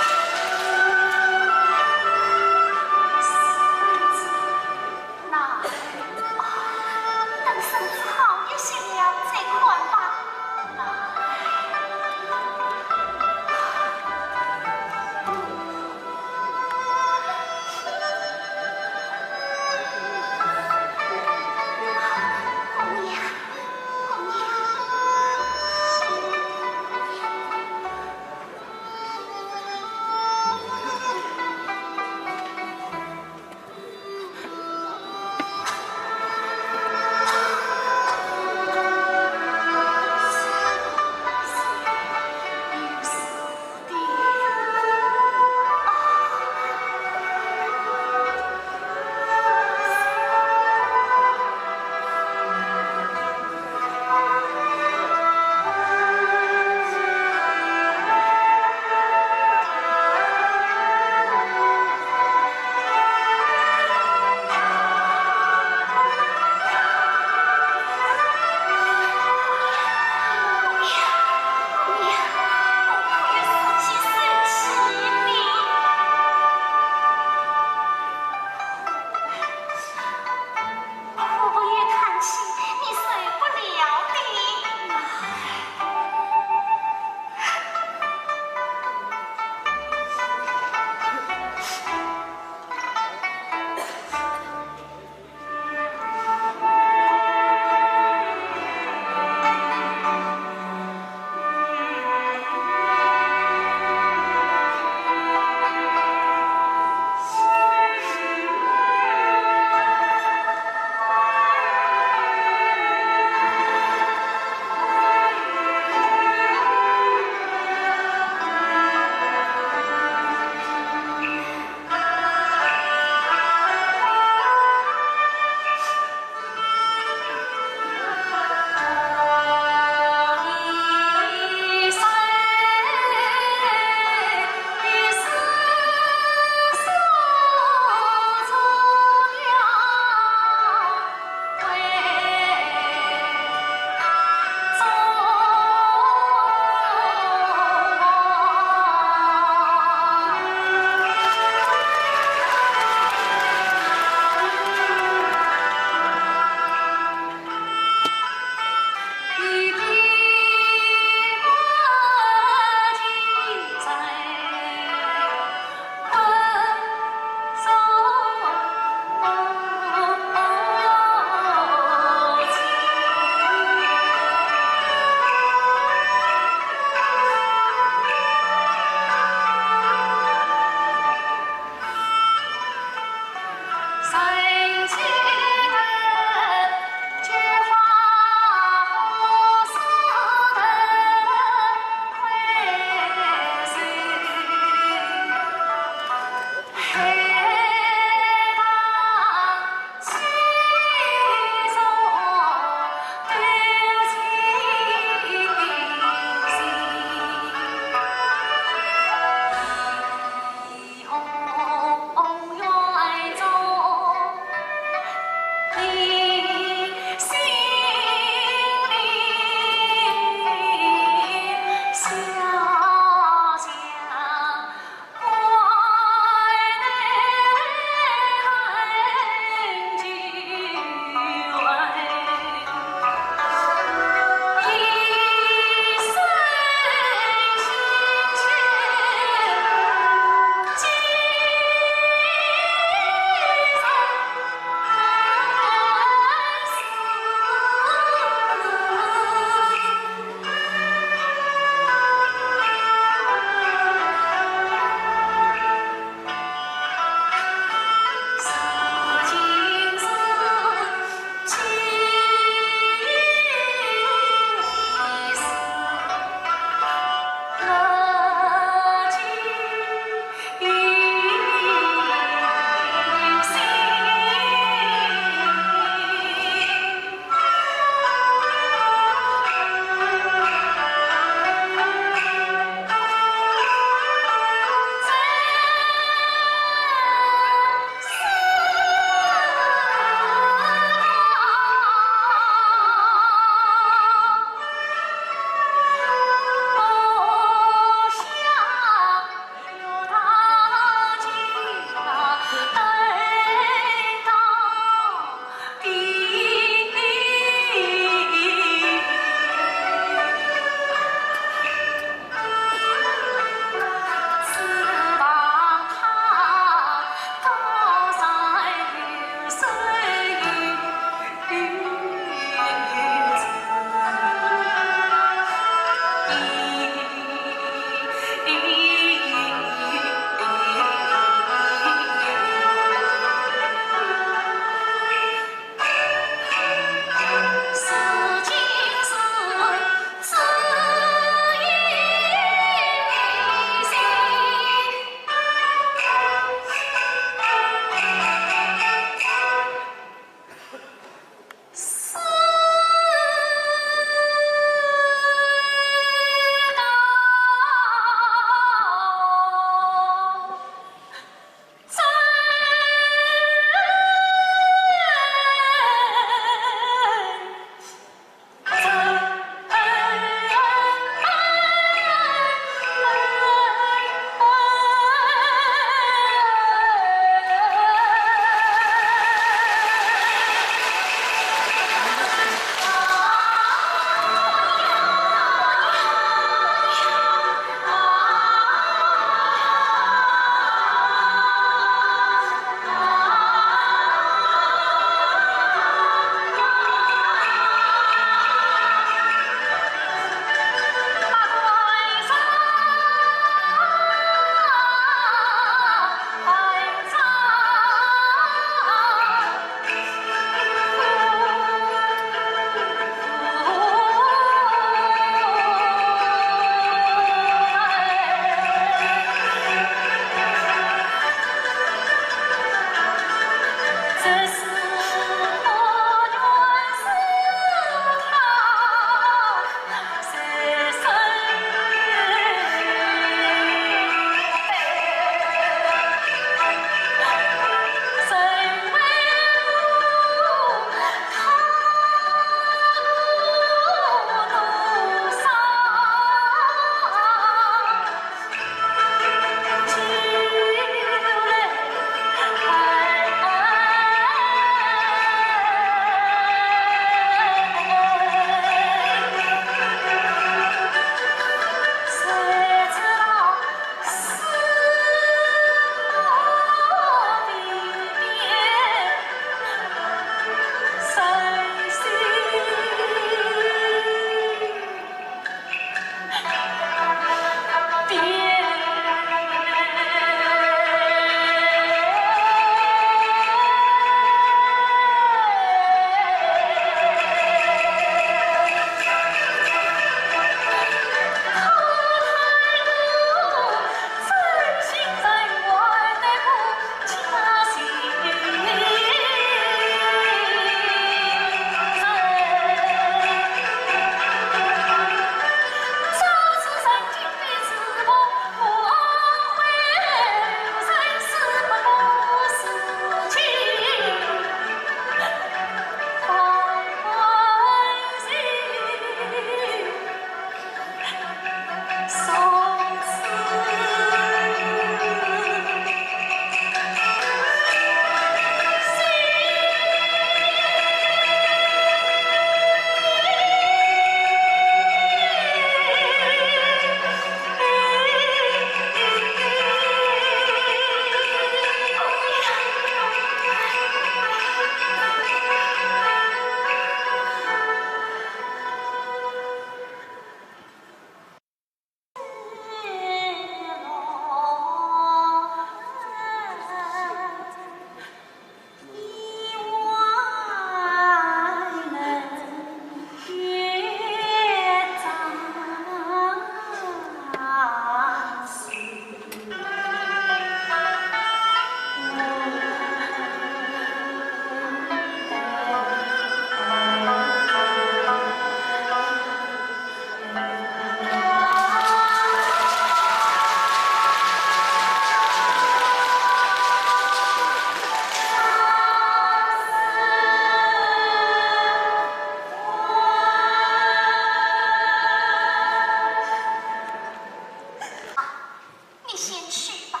你先去吧。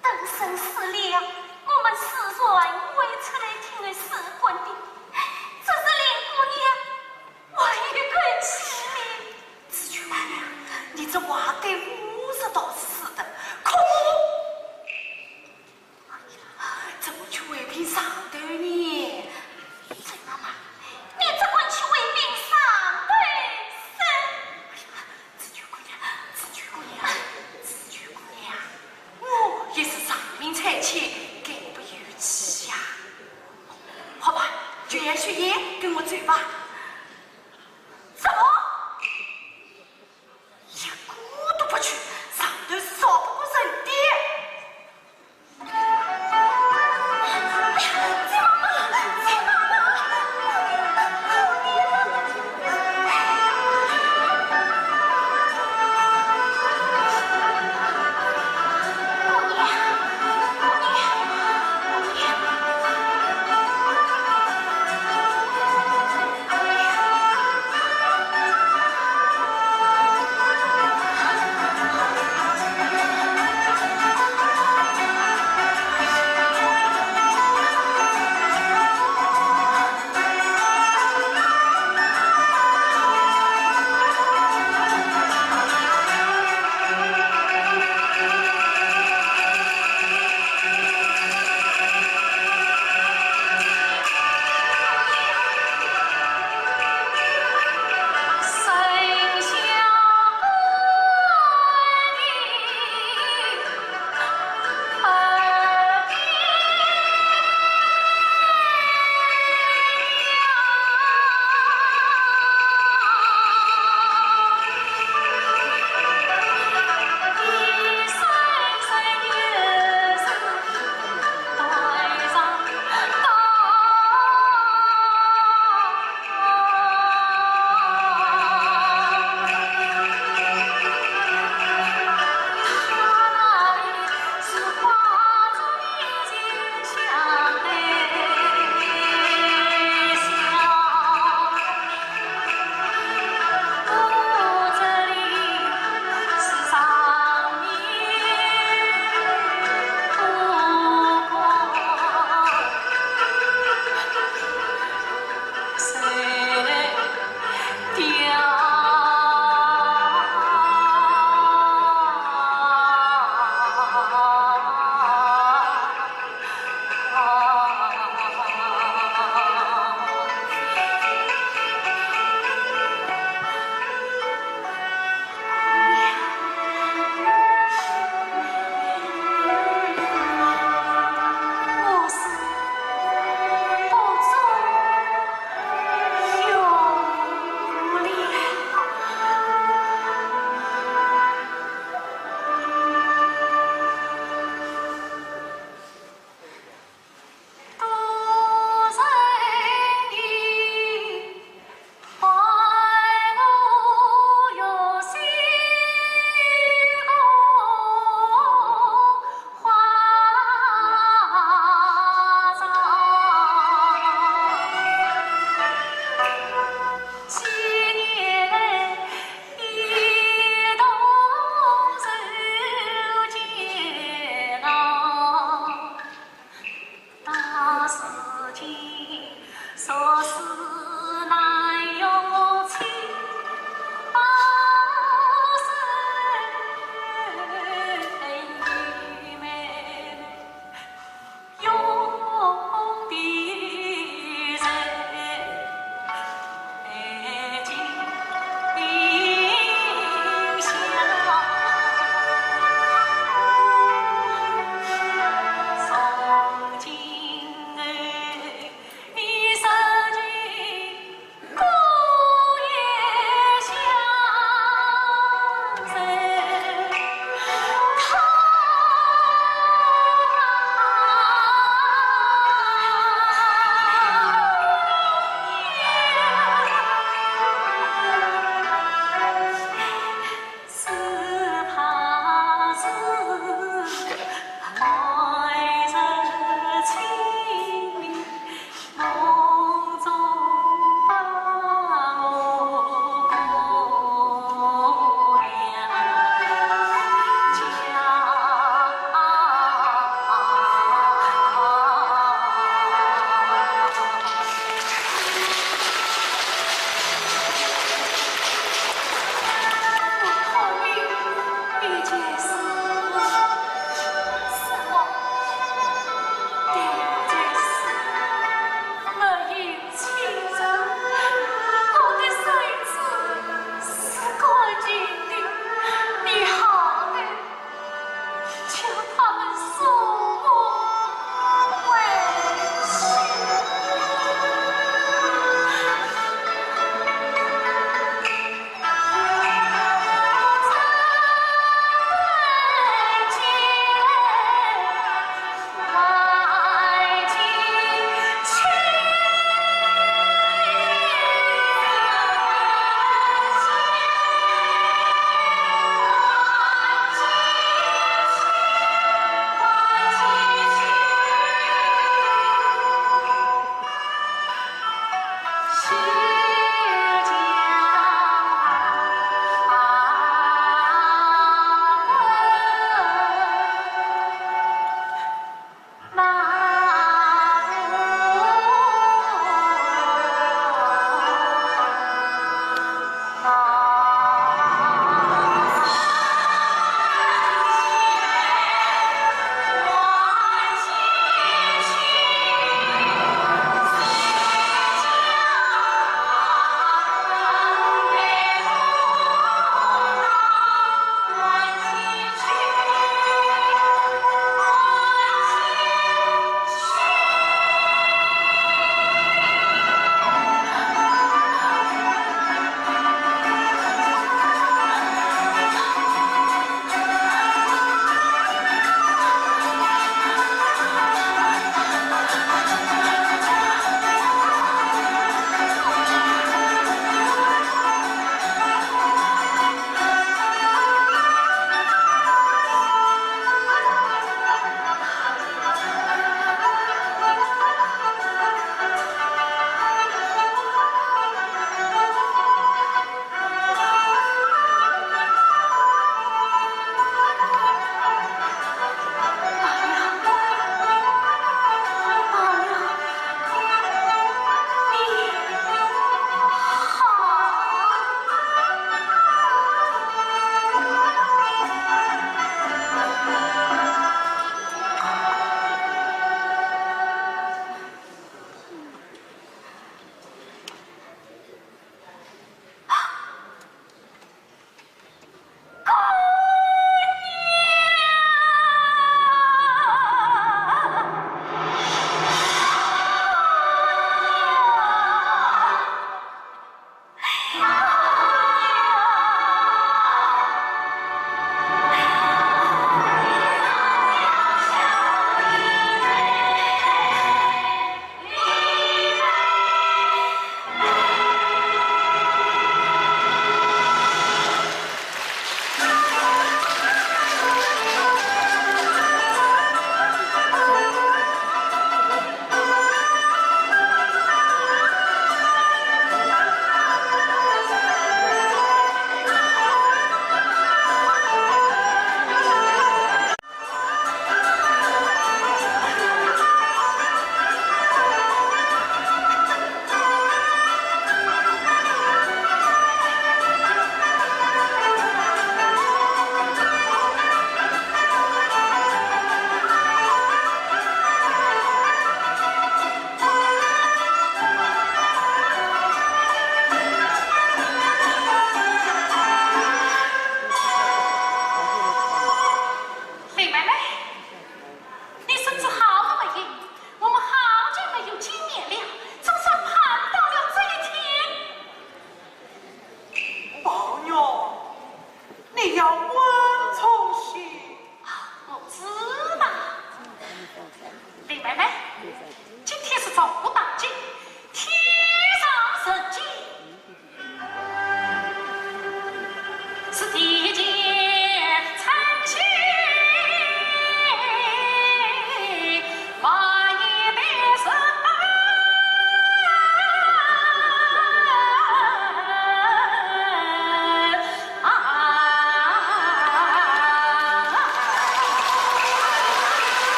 等审死了，我们四人会出来听审官的，这是林姑娘还有个机会。紫鹃姑娘，你这话对我说倒是似的，可……哎呀，怎么去回禀上头呢？春妈妈，你只管去回禀上头噻。哎呀，紫鹃姑娘，紫鹃姑娘，紫鹃姑娘，我也是上面差遣，敢不由己呀。好吧，就让雪雁跟我走吧。什么？一个都不去，上头是吵不过人的。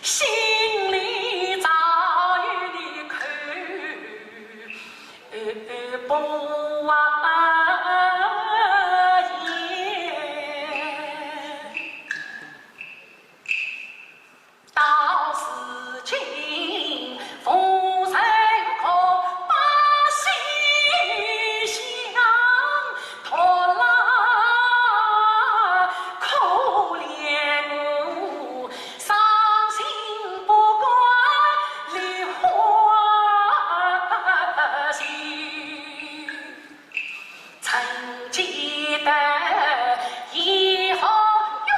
心里早有你口不言。到如今，无人可把心相托拉，可怜我伤心不过梨花心。 曾记得以后，愿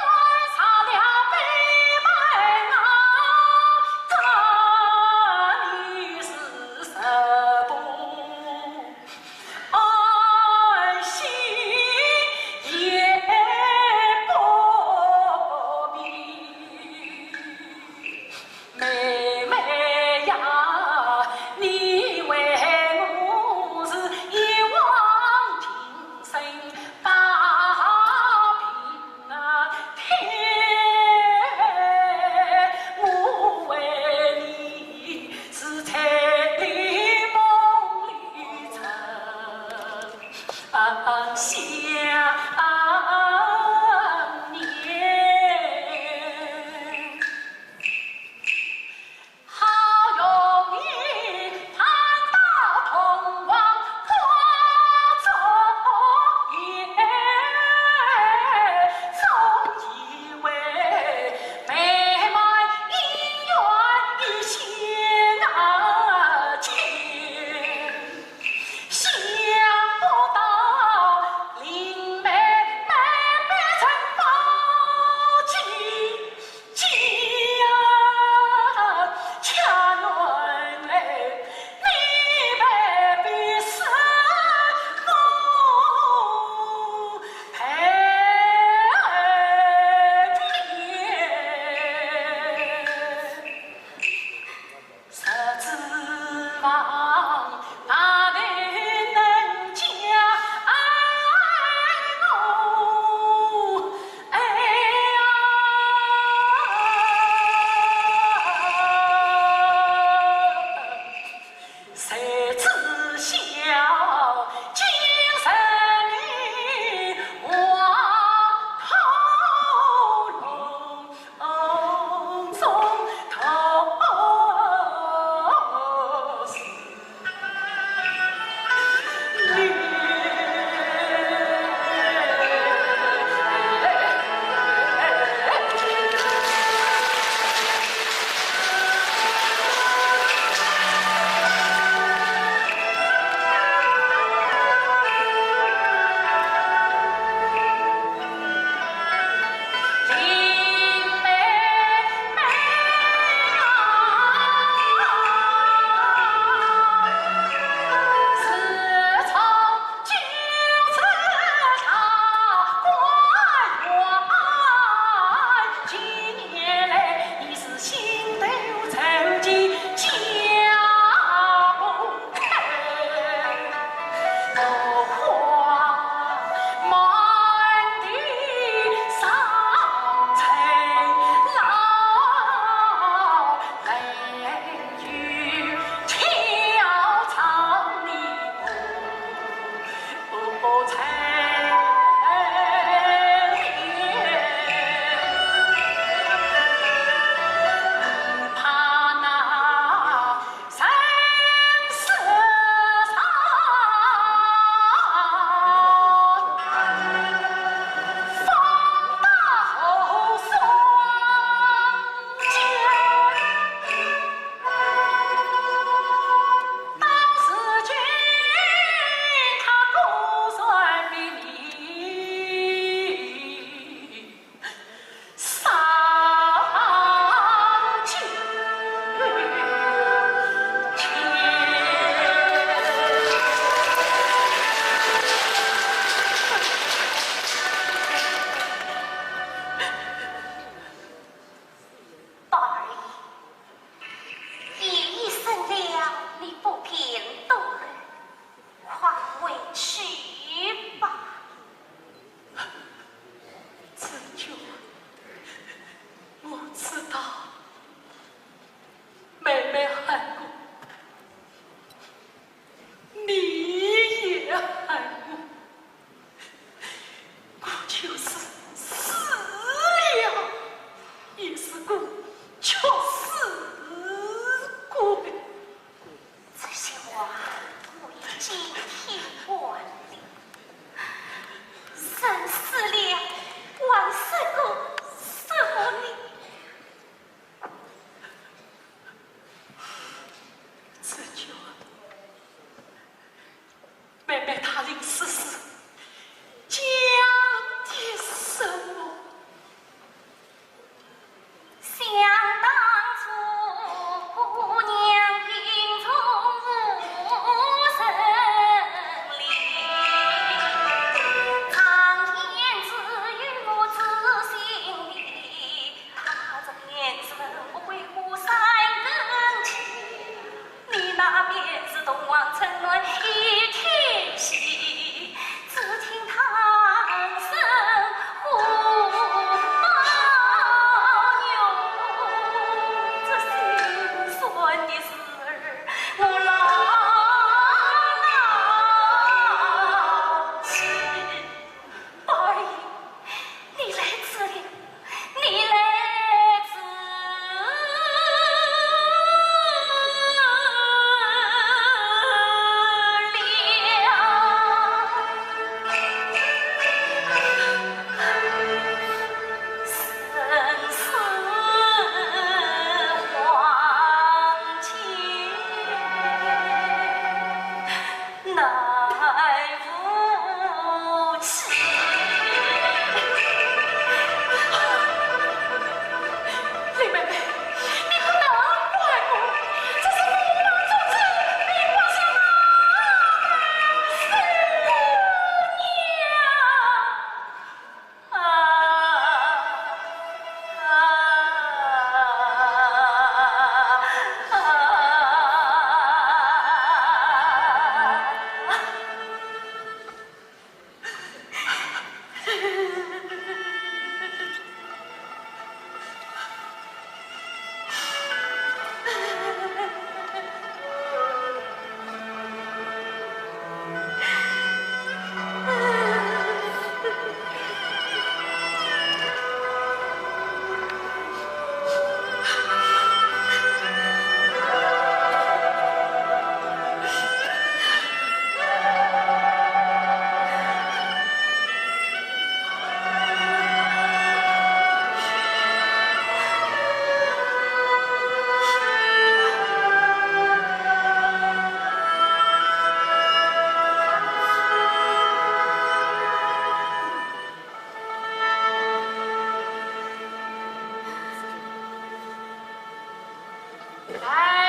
杀了北蛮啊，这里是什么？安心也不必。 妹妹呀，你为我是一往情深，把平安添。我为你是在你梦里曾想念。哎，